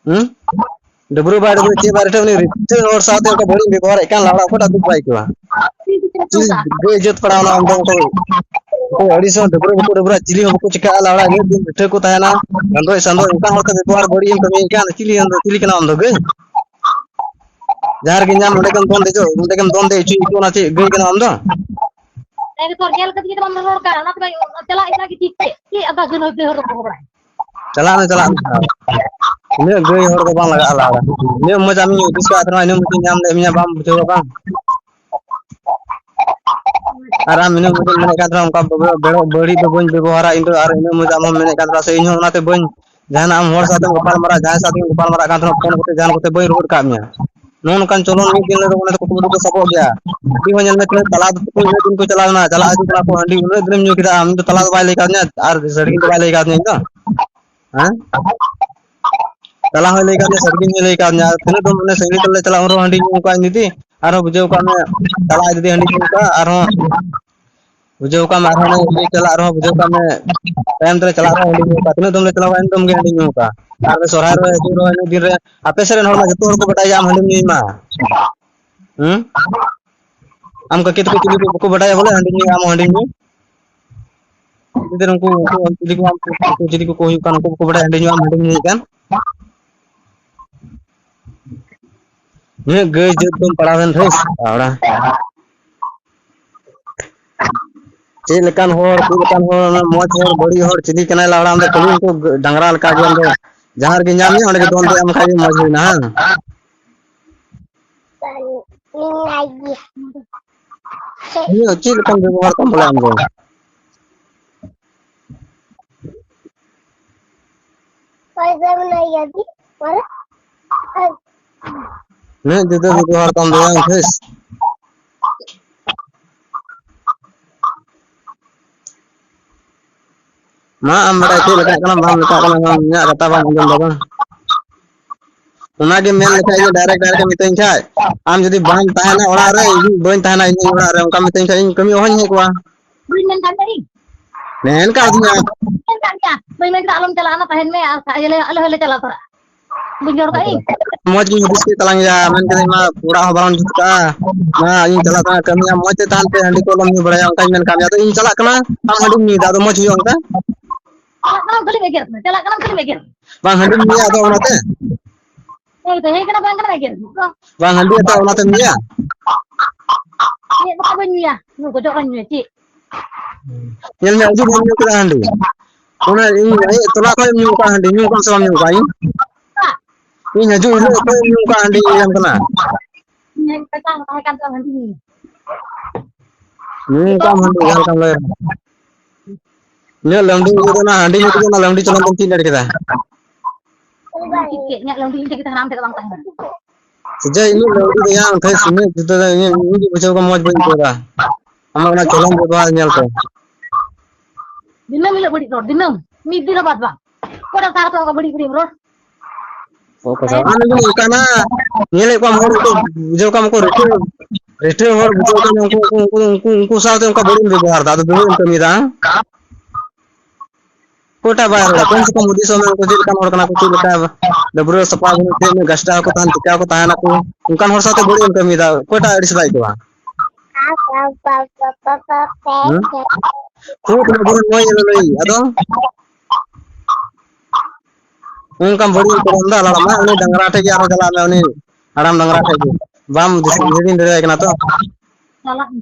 ᱦᱩᱸ? ᱰᱟᱹᱵᱽᱨᱟᱹ ᱵᱟᱭ ᱰᱟᱹᱵᱽᱨᱟᱹ ᱪᱮᱫ ᱵᱟᱭ ᱨᱮᱴᱷᱮ ᱩᱱᱤ ᱨᱤᱴᱷᱟᱹ ᱦᱚᱲ ᱥᱟᱶᱛᱮ ᱚᱱᱠᱟ ᱵᱟᱹᱲᱤᱡ ᱵᱮᱵᱚᱦᱟᱨᱮᱫ ᱠᱟᱱ ᱞᱟᱲᱟ ᱚᱠᱚᱭᱴᱟᱜ ᱫᱩᱠ ᱵᱟᱭ ᱟᱹᱭᱠᱟᱹᱣᱟ? ᱪᱮᱫ ᱵᱮ-ᱤᱡᱽᱡᱚᱛ ᱯᱟᱲᱟᱣᱱᱟ ᱟᱢ ᱫᱚ ᱚᱠᱚᱭ? ᱚᱠᱚᱭ ᱟᱹᱲᱤᱥ ᱦᱚᱸ ᱰᱟᱹᱵᱽᱨᱟᱹ ᱵᱟᱠᱚ ᱰᱟᱹᱵᱽᱨᱟᱹᱜᱼᱟ, ᱪᱤᱞᱤ ᱦᱚᱸ ᱵᱟᱠᱚ ᱪᱤᱠᱟᱹᱜᱼᱟ, ᱞᱟᱲᱟ ᱤᱱᱟᱹᱜ ᱫᱤᱱ ᱨᱤᱴᱷᱟᱹ ᱠᱚ ᱛᱟᱦᱮᱱᱟ, ᱰᱟᱸᱰᱚᱡ ᱥᱟᱸᱰᱚᱡ ᱚᱱᱠᱟ ᱦᱚᱲ ᱠᱚ ᱵᱮᱵᱚᱦᱟᱨ ᱵᱟᱹᱲᱤᱡ ᱮᱢ ᱠᱟᱹᱢᱤᱭᱮᱫ ᱠᱟᱱ, ᱪᱤᱞᱤ ᱦᱚᱸ ᱪᱤᱞᱤ ᱠᱟᱱᱟ ᱟᱢ ᱫᱚ ᱜᱟᱹᱭ? ᱡᱟᱦᱟᱸ ᱨᱮᱜᱮ ᱧᱟᱢ ᱚᱸᱰᱮ ᱜᱮᱢ ᱫᱚᱱ ᱫᱮᱡᱚᱜ, ᱚᱸᱰᱮ ᱜᱮᱢ ᱫᱚᱱ ᱫᱮᱡ ᱦᱚᱪᱚᱭ ᱠᱚ, ᱚᱱᱟ ᱪᱮᱫ ᱜᱟᱹᱭ ᱠᱟᱱᱟ ᱟᱢ ᱫᱚ? ᱮᱠᱫᱚᱢ ᱧᱮᱞ ᱠᱟᱛᱮ ᱜᱮ ᱛᱚ ᱵᱟᱢ ᱨᱚᱲ ᱠᱟᱱᱟ, ᱚᱱᱟ ᱛᱮ ᱪᱟᱞᱟᱜ ᱮᱱᱟ ᱜᱮ ᱴᱷᱤᱠ ᱪᱮᱫ? ᱪᱮᱫ ᱟᱫᱚ ᱜᱟᱹᱭ ᱦᱚᱲ ᱫᱚ ᱵᱟᱠᱚ ᱵᱟᱲᱟᱭᱟ? ᱪᱟᱞᱟᱜ ᱢᱮ, ᱪᱟᱞᱟᱜ ᱢᱮ᱾ ᱩᱱᱟᱹᱜ ᱜᱟᱹᱭ ᱦᱚᱲ ᱫᱚ ᱵᱟᱝ ᱞᱟᱜᱟᱜᱼᱟ ᱞᱟᱲᱟ᱾ ᱤᱱᱟᱹᱜ ᱢᱚᱡᱽ ᱟᱢᱤᱧ ᱦᱩᱫᱤᱥ ᱠᱟᱜ ᱛᱟᱦᱮᱱᱟ, ᱤᱱᱟᱹᱜ ᱢᱚᱡᱽ ᱤᱧ ᱧᱟᱢ ᱞᱮᱫ ᱢᱮᱭᱟ, ᱵᱟᱢ ᱵᱩᱡᱷᱟᱹᱣᱟ ᱵᱟᱝ? ᱟᱨ ᱟᱢ ᱤᱱᱟᱹᱜ ᱢᱚᱡᱽ ᱮᱢ ᱢᱮᱱᱮᱫ ᱠᱟᱱ ᱛᱟᱦᱮᱱᱟ, ᱚᱱᱠᱟ ᱵᱮ-, ᱵᱮ-, ᱵᱟᱹᱲᱤᱡ ᱫᱚ ᱵᱟᱹᱧ ᱵᱮᱵᱚᱦᱟᱨᱟ ᱤᱧ ᱫᱚ, ᱟᱨ ᱤᱱᱟᱹᱜ ᱢᱚᱡᱽ ᱟᱢ ᱦᱚᱸᱢ ᱢᱮᱱᱮᱫ ᱠᱟᱱ ᱛᱟᱦᱮᱱᱟ, ᱥᱮ ᱤᱧ ᱦᱚᱸ ᱚᱱᱟᱛᱮ ᱵᱟᱹᱧ, ᱡᱟᱦᱟᱱᱟᱜ ᱟᱢ ᱦᱚᱲ ᱥᱟᱶᱛᱮᱢ ᱜᱟᱯᱟᱞ ᱢᱟᱨᱟᱜ, ᱡᱟᱦᱟᱸᱭ ᱥᱟᱶᱛᱮᱢ ᱜᱟᱯᱟᱞ ᱢᱟᱨᱟᱜ ᱠᱟᱱ ᱛᱟᱦᱮᱱᱟ, ᱯᱷᱳᱱ ᱠᱟᱛᱮ ᱡᱟᱦᱟᱱ ᱠᱚᱛᱮ ᱵᱟᱹᱧ ᱨᱚᱲ ᱠᱟᱜ ᱢᱮᱭᱟ᱾ ᱱᱚᱜᱼᱚ ᱱᱚᱝᱠᱟᱱ ᱪᱚᱞᱚᱱ ᱢᱤᱫ ᱫᱤᱱ ᱦᱤᱞᱳᱜ ᱚᱱᱟ ᱫᱚ ᱠᱩᱠᱢᱩ ᱨᱮᱠᱚ ᱥᱟᱵᱚᱜ ᱜᱮᱭᱟ᱾ ᱦᱟᱺᱰᱤ ᱦᱚᱸ ᱧᱮᱞ ᱢᱮ, ᱛᱤᱱᱟᱹᱜ ᱛᱟᱞᱟ ᱫᱚ ᱛᱤᱱᱟᱹᱜ ᱫᱤᱱ ᱠᱚ ᱪᱟᱞᱟᱣ ᱮᱱᱟ, ᱪᱟᱞᱟᱜ ᱦᱤᱡᱩᱜ ᱠᱟᱱᱟ ᱠᱚ, ᱦᱟᱺᱰᱤ ᱩᱱᱟᱹᱜ ᱫᱤᱱᱮᱢ ᱧᱩ ᱠᱮᱫᱟ ᱟᱢ? ᱤᱧ ᱫᱚ ᱛᱟᱞᱟ ᱫᱚ ᱵᱟᱭ ᱞᱟᱹᱭ ᱠᱟᱣᱫᱤᱧᱟ ᱟᱨ ᱥᱟᱹᱲᱤ ᱫᱚ ᱵᱟᱭ ᱞᱟᱹᱭ ᱠᱟᱣᱫᱤᱧᱟ ᱤᱧ ᱫᱚ᱾ ᱦᱮᱸ? ᱛᱟᱞᱟ ᱦᱚᱸᱭ ᱞᱟᱹᱭ ᱠᱟᱣᱫᱤᱧᱟ, ᱥᱟᱹᱲᱤ ᱦᱚᱸᱭ ᱞᱟᱹᱭ ᱠᱟᱣᱫᱤᱧᱟ᱾ ᱟᱨ ᱛᱤᱱᱟᱹᱜ ᱫᱚᱢ ᱢᱟᱱᱮ ᱥᱟᱹᱲᱤ ᱛᱟᱞᱟ ᱪᱟᱞᱟᱜ ᱩᱱ ᱨᱮᱦᱚᱸ ᱦᱟᱺᱰᱤ ᱧᱩ ᱠᱟᱜ ᱤᱧ ᱫᱤᱫᱤ, ᱟᱨᱦᱚᱸ ᱵᱩᱡᱷᱟᱹᱣ ᱠᱟᱜ ᱢᱮ, ᱪᱟᱞᱟᱜ ᱟᱭ ᱫᱤᱫᱤ ᱦᱟᱺᱰᱤ ᱧᱩ ᱠᱟᱜ, ᱟᱨᱦᱚᱸ ᱵᱩᱡᱷᱟᱹᱣ ᱠᱟᱜ ᱢᱮ, ᱟᱨᱦᱚᱸ ᱚᱱᱮ ᱤᱭᱟᱹ ᱪᱟᱞᱟᱜ ᱨᱮᱦᱚᱸ, ᱵᱩᱡᱷᱟᱹᱣ ᱠᱟᱜ ᱢᱮ, ᱛᱟᱭᱚᱢ ᱛᱮᱞᱮ ᱪᱟᱞᱟᱜ ᱨᱮᱦᱚᱸ ᱦᱟᱺᱰᱤ ᱧᱩ ᱠᱟᱜ᱾ ᱛᱤᱱᱟᱹᱜ ᱫᱚᱢ ᱞᱮ ᱪᱟᱞᱟᱣᱟ, ᱮᱱ ᱫᱚᱢ ᱜᱮ ᱦᱟᱺᱰᱤ ᱧᱩ ᱠᱟᱜ᱾ ᱟᱨ ᱥᱚᱨᱦᱟᱭ ᱨᱮ ᱦᱤᱡᱩᱜ ᱨᱮᱦᱚᱸ ᱤᱱᱟᱹ ᱫᱤᱱ ᱨᱮ ᱟᱯᱮ ᱥᱮᱫ ᱨᱮᱱ ᱦᱚᱲ ᱢᱟ ᱡᱚᱛᱚ ᱦᱚᱲ ᱠᱚ ᱵᱟᱰᱟᱭ ᱜᱮᱭᱟ ᱟᱢ ᱦᱟᱺᱰᱤᱢ ᱧᱩᱭ ᱢᱟ᱾ ᱦᱩᱸ? ᱟᱢ ᱠᱟᱹᱠᱤ ᱛᱟᱠᱚ ᱪᱤᱞᱤ ᱠᱚ ᱵᱟᱠᱚ ᱵᱟᱰᱟᱭᱟ ᱵᱚᱞᱮ ᱦᱟᱺᱰᱤ ᱧᱩᱭ, ᱟᱢ ᱦᱚᱸ ᱦᱟᱺᱰᱤ ᱧᱩᱭ? ᱡᱩᱫᱤ ᱩᱱᱠᱩ, ᱩᱱᱠᱩ ᱪᱤᱞᱤ ᱠᱚ, ᱩᱱᱠᱩ ᱪᱤᱞᱤ ᱠᱚᱠᱚ ᱦᱩᱭᱩᱜ ᱠᱟᱱ, ᱩᱱᱠᱩ ᱵᱟᱠᱚ ᱵᱟᱰᱟᱭᱟ ᱦᱟᱺᱰᱤ ᱧᱩ, ᱟᱢ ᱦᱟᱺᱰᱤᱢ ᱧᱩᱭᱮᱫ ᱠᱟᱱ? ᱩᱱᱟᱹᱜ ᱜᱟᱹᱭ ᱡᱟᱹᱛ ᱫᱚᱢ ᱯᱟᱲᱟᱣ ᱮᱱ ᱨᱮ, ᱟᱣᱲᱟ᱾ ᱪᱮᱫ ᱞᱮᱠᱟᱱ ᱦᱚᱲ, ᱪᱮᱫ ᱞᱮᱠᱟᱱ ᱦᱚᱲ, ᱚᱱᱟ ᱢᱚᱡᱽ ᱦᱚᱲ, ᱵᱟᱹᱲᱤᱡ ᱦᱚᱲ, ᱪᱤᱞᱤ ᱠᱟᱱᱟᱭ ᱞᱟᱲᱟ? ᱟᱢ ᱫᱚ ᱠᱷᱟᱹᱞᱤ ᱩᱱᱠᱩ ᱰᱟᱝᱨᱟ ᱞᱮᱠᱟ ᱜᱮ ᱟᱢ ᱫᱚ᱾ ᱡᱟᱦᱟᱸ ᱨᱮᱜᱮ ᱧᱟᱢ ᱢᱮᱭᱟ, ᱚᱸᱰᱮ ᱜᱮ ᱫᱚᱱ ᱛᱮ ᱮᱢ ᱠᱷᱟᱡ ᱜᱮ ᱢᱚᱡᱽ ᱦᱩᱭᱱᱟ, ᱦᱮᱸ? ᱤᱧ ᱪᱮᱫ ᱞᱮᱠᱟᱱ ᱵᱮᱵᱚᱦᱟᱨ ᱛᱟᱢ ᱵᱚᱞᱮ ᱟᱢ ᱫᱚ? ᱩᱱᱟᱹᱜ ᱡᱩᱫᱟᱹ ᱵᱮᱵᱚᱦᱟᱨ ᱛᱟᱢ ᱫᱚ ᱵᱟᱝ, ᱵᱮᱥ᱾ ᱢᱟ, ᱟᱢ ᱵᱟᱰᱟᱭ ᱪᱮᱫ ᱞᱮᱠᱟᱜ ᱠᱟᱱᱟᱢ, ᱵᱟᱢ ᱢᱮᱛᱟᱜ ᱠᱟᱱᱟ, ᱵᱟᱝ, ᱤᱧᱟᱹᱜ ᱠᱟᱛᱷᱟ ᱵᱟᱢ ᱟᱸᱡᱚᱢ ᱫᱟ, ᱵᱟᱝ? ᱚᱱᱟᱜᱮ ᱢᱮᱱ ᱞᱮᱠᱷᱟᱡ ᱜᱮ direct, direct ᱮ ᱢᱤᱛᱟᱹᱧ ᱠᱷᱟᱡ, ᱟᱢ ᱡᱩᱫᱤ ᱵᱟᱢ ᱛᱟᱦᱮᱱᱟ ᱚᱲᱟᱜ ᱨᱮ, ᱤᱧ ᱵᱟᱹᱧ ᱛᱟᱦᱮᱱᱟ ᱤᱧ ᱚᱲᱟᱜ ᱨᱮ, ᱚᱱᱠᱟ ᱢᱤᱛᱟᱹᱧ ᱠᱷᱟᱡ ᱤᱧ ᱠᱟᱹᱢᱤ ᱚᱦᱚᱧ ᱦᱮᱡ ᱠᱚᱜᱼᱟ᱾ ᱵᱟᱹᱧ ᱢᱮᱱ ᱠᱟᱜ ᱢᱮᱭᱟ ᱤᱧ? ᱢᱮᱱ ᱠᱟᱜ ᱢᱮᱭᱟ᱾ ᱵᱟᱹᱧ ᱢᱮᱱ ᱠᱟᱫᱟ ᱟᱞᱚᱢ ᱪᱟᱞᱟᱜᱼᱟ, ᱚᱱᱟ ᱛᱟᱦᱮᱱ ᱢᱮ, ᱟᱨ ᱟᱞᱮ, ᱟᱞᱮ ᱦᱚᱸᱞᱮ ᱪᱟᱞᱟᱣ ᱛᱚᱨᱟᱜᱼᱟ᱾ ᱵᱟᱹᱧ ᱨᱚᱲ ᱠᱟᱜ ᱤᱧ? ᱢᱚᱡᱽ ᱜᱤᱧ ᱦᱩᱫᱤᱥ ᱠᱮᱫ ᱛᱟᱞᱟᱝ ᱜᱮᱭᱟ, ᱢᱮᱱ ᱠᱮᱫᱟᱹᱧ, "ᱢᱟ, ᱚᱲᱟᱜ ᱦᱚᱸ ᱵᱟᱞᱟᱝ ᱡᱩᱛ ᱠᱟᱜᱼᱟ, ᱢᱟ, ᱤᱧ ᱪᱟᱞᱟᱜ ᱠᱟᱱᱟ ᱠᱟᱹᱢᱤᱭᱟ, ᱢᱚᱡᱽ ᱛᱮ ᱛᱟᱦᱮᱱ ᱯᱮ, ᱦᱟᱺᱰᱤ ᱠᱚ ᱟᱞᱚᱢ ᱧᱩ ᱵᱟᱲᱟᱭᱟ", ᱚᱱᱠᱟᱧ ᱢᱮᱱ ᱠᱟᱜ ᱢᱮᱭᱟ᱾ ᱟᱫᱚ ᱤᱧ ᱪᱟᱞᱟᱜ ᱠᱟᱱᱟ, ᱟᱢ ᱦᱟᱺᱰᱤᱢ ᱧᱩᱭᱮᱫᱟ, ᱟᱫᱚ ᱢᱚᱡᱽ ᱦᱩᱭᱩᱜᱼᱟ ᱚᱱᱠᱟ? ᱪᱟᱞᱟᱜ ᱠᱟᱱᱟᱢ ᱠᱷᱟᱹᱞᱤᱢ ᱮᱜᱮᱨ ᱠᱟᱱᱟ, ᱪᱟᱞᱟᱜ ᱠᱟᱱᱟᱢ ᱠᱷᱟᱹᱞᱤᱢ ᱮᱜᱮᱨ ᱠᱟᱱᱟ᱾ ᱵᱟᱝ, ᱦᱟᱺᱰᱤᱢ ᱧᱩᱭᱟ, ᱟᱫᱚ ᱚᱱᱟᱛᱮ? ᱦᱮᱸ, ᱛᱚ ᱦᱮᱡ ᱠᱟᱱᱟ, ᱵᱟᱝ ᱠᱟᱱᱟ, ᱮᱜᱮᱨ ᱠᱟᱱᱟ᱾ ᱵᱟᱝ, ᱦᱟᱺᱰᱤ ᱟᱫᱚ ᱚᱱᱟᱛᱮᱢ ᱧᱩᱭᱟ? ᱪᱮᱫ ᱵᱟᱠᱷᱟᱡ ᱵᱟᱹᱧ ᱧᱩᱭᱟ? ᱧᱩ ᱜᱚᱡᱚᱜ ᱠᱟᱱ ᱧᱩᱭᱟ, ᱪᱮᱫ? ᱧᱮᱞ ᱢᱮ, ᱟᱹᱰᱤ ᱰᱷᱮᱨ ᱧᱩ ᱠᱮᱫᱟ ᱦᱟᱺᱰᱤ᱾ ᱚᱱᱟ ᱤᱧ ᱟᱭᱳ ᱛᱚᱞᱟ ᱠᱷᱚᱱ ᱧᱩ ᱠᱟᱜ ᱦᱟᱺᱰᱤ, ᱧᱩ ᱠᱟᱜ ᱥᱮ ᱵᱟᱢ ᱧᱩ ᱠᱟᱜ? ᱤᱧ, ᱤᱧ ᱦᱤᱡᱩᱜ ᱦᱤᱞᱳᱜ ᱠᱷᱚᱱ ᱧᱩ ᱠᱟᱜ ᱦᱟᱺᱰᱤ ᱧᱩᱭᱟᱢ ᱠᱟᱱᱟ᱾ ᱤᱧ ᱦᱮᱡ ᱠᱟᱛᱮ ᱛᱟᱦᱮᱸ ᱠᱟᱱ ᱛᱟᱢ ᱦᱟᱺᱰᱤ ᱧᱩ᱾ ᱧᱩ ᱠᱟᱜ ᱦᱟᱺᱰᱤ, ᱡᱟᱦᱟᱸ ᱞᱮᱠᱟᱢ ᱞᱟᱹᱭ᱾ ᱤᱧᱟᱹᱜ ᱞᱟᱹᱣᱰᱤ ᱧᱩ ᱫᱚ ᱚᱱᱟ ᱦᱟᱺᱰᱤ ᱧᱩ ᱛᱮᱜᱮ ᱚᱱᱟ ᱞᱟᱹᱣᱰᱤ ᱪᱚᱞᱚᱱ ᱫᱚᱧ ᱪᱮᱫ ᱫᱟᱲᱮ ᱠᱮᱫᱟ᱾ ᱤᱧᱟᱹᱜ ᱞᱟᱹᱣᱰᱤ ᱧᱩ ᱛᱮᱜᱮ ᱛᱟᱦᱮᱱᱟ, ᱟᱢ ᱴᱷᱮᱱ ᱫᱚ ᱵᱟᱝ ᱛᱟᱦᱮᱱᱟ᱾ ᱥᱮ ᱤᱧ ᱞᱟᱹᱣᱲᱤ ᱫᱚ ᱭᱟ, ᱚᱱᱛᱮ ᱥᱤᱱᱟᱹ ᱡᱩᱫᱟᱹ ᱫᱚ ᱤᱧ, ᱤᱧ ᱜᱮ ᱵᱩᱡᱷᱟᱹᱣ ᱠᱚ ᱢᱚᱡᱽ ᱵᱟᱹᱧ ᱟᱹᱭᱠᱟᱹᱣ ᱫᱟ᱾ ᱟᱢᱟᱜ ᱚᱱᱟ ᱪᱚᱞᱚᱱ ᱵᱮᱵᱚᱦᱟᱨ ᱧᱮᱞ ᱛᱮ᱾ ᱫᱤᱱᱟᱹᱢ ᱦᱤᱞᱳᱜ ᱵᱟᱹᱲᱤᱡ ᱨᱚᱲ, ᱫᱤᱱᱟᱹᱢ, ᱢᱤᱫ ᱫᱤᱱ ᱦᱚᱸ ᱵᱟᱫ ᱵᱟᱝ᱾ ᱚᱠᱚᱭᱴᱟᱜ ᱥᱟᱶ ᱛᱮ ᱚᱱᱠᱟ ᱵᱟᱹᱲᱤᱡ ᱵᱟᱹᱲᱤᱡ ᱨᱚᱲ? ᱚᱠᱟ ᱥᱟᱶ? ᱟᱢ ᱫᱚ ᱚᱱᱠᱟᱱᱟ, ᱧᱮᱞᱮᱫ ᱠᱚᱣᱟᱢ ᱦᱚᱲ ᱠᱚ, ᱵᱩᱡᱷᱟᱹᱣ ᱠᱟᱢ ᱠᱚ ᱨᱤᱴᱟᱹ-, ᱨᱤᱴᱟᱹ ᱦᱚᱲ ᱵᱩᱡᱷᱟᱹᱣ ᱠᱟᱢ ᱩᱱᱠᱩ, ᱩᱱᱠᱩ, ᱩᱱᱠᱩ, ᱩᱱᱠᱩ ᱥᱟᱶᱛᱮ ᱚᱱᱠᱟ ᱵᱟᱹᱲᱤᱡ ᱮᱢ ᱵᱮᱵᱚᱦᱟᱨ ᱫᱟ, ᱟᱫᱚ ᱵᱟᱹᱲᱤᱡ ᱮᱢ ᱠᱟᱹᱢᱤᱭᱮᱫᱟ᱾ ᱚᱠᱚᱭᱴᱟᱜ ᱵᱟᱭ ᱨᱚᱲᱟ? ᱠᱚᱢ ᱥᱮ ᱠᱚᱢ ᱦᱩᱫᱤᱥᱚᱜ ᱢᱮ, ᱩᱱᱠᱩ ᱪᱮᱫ ᱞᱮᱠᱟᱱ ᱦᱚᱲ ᱠᱟᱱᱟ ᱠᱚ, ᱪᱮᱫ ᱞᱮᱠᱟ ᱰᱟᱹᱵᱽᱨᱟᱹ ᱥᱟᱯᱷᱟ ᱵᱟᱹᱱᱩᱜ ᱛᱮ ᱩᱱᱟᱹᱜ ᱜᱟᱥᱴᱟ ᱦᱚᱸᱠᱚ ᱛᱟᱦᱮᱱ, ᱪᱤᱠᱟ ᱠᱚ ᱛᱟᱦᱮᱱᱟᱠᱚ, ᱚᱱᱠᱟᱱ ᱦᱚᱲ ᱥᱟᱶᱛᱮ ᱵᱟᱹᱲᱤᱡ ᱮᱢ ᱠᱟᱹᱢᱤᱭᱮᱫᱟ, ᱚᱠᱚᱭᱴᱟᱜ ᱟᱹᱲᱤᱥ ᱵᱟᱭ ᱟᱹᱭᱠᱟᱹᱣᱟ? ᱦᱮᱸ? ᱠᱷᱩᱵ ᱢᱚᱡᱽ ᱢᱚᱡᱽ ᱞᱟᱹᱭ, ᱟᱫᱚ ᱚᱱᱠᱟᱢ ᱵᱟᱹᱲᱤᱡ ᱠᱚ ᱫᱟ, ᱞᱟᱲᱟ ᱢᱟ, ᱩᱱᱤ ᱰᱟᱝᱨᱟ ᱴᱷᱮᱡ ᱜᱮ ᱟᱨᱦᱚᱸ ᱪᱟᱞᱟᱜ ᱢᱮ, ᱩᱱᱤ ᱦᱟᱲᱟᱢ ᱰᱟᱝᱨᱟ ᱴᱷᱮᱡ ᱜᱮ᱾ ᱵᱟᱢ ᱫᱤᱥᱟᱹ, ᱦᱤᱲᱤᱧ ᱫᱟᱲᱮᱭᱟᱭ ᱠᱟᱱᱟ ᱛᱚ? ᱪᱟᱞᱟᱜ ᱢᱮ᱾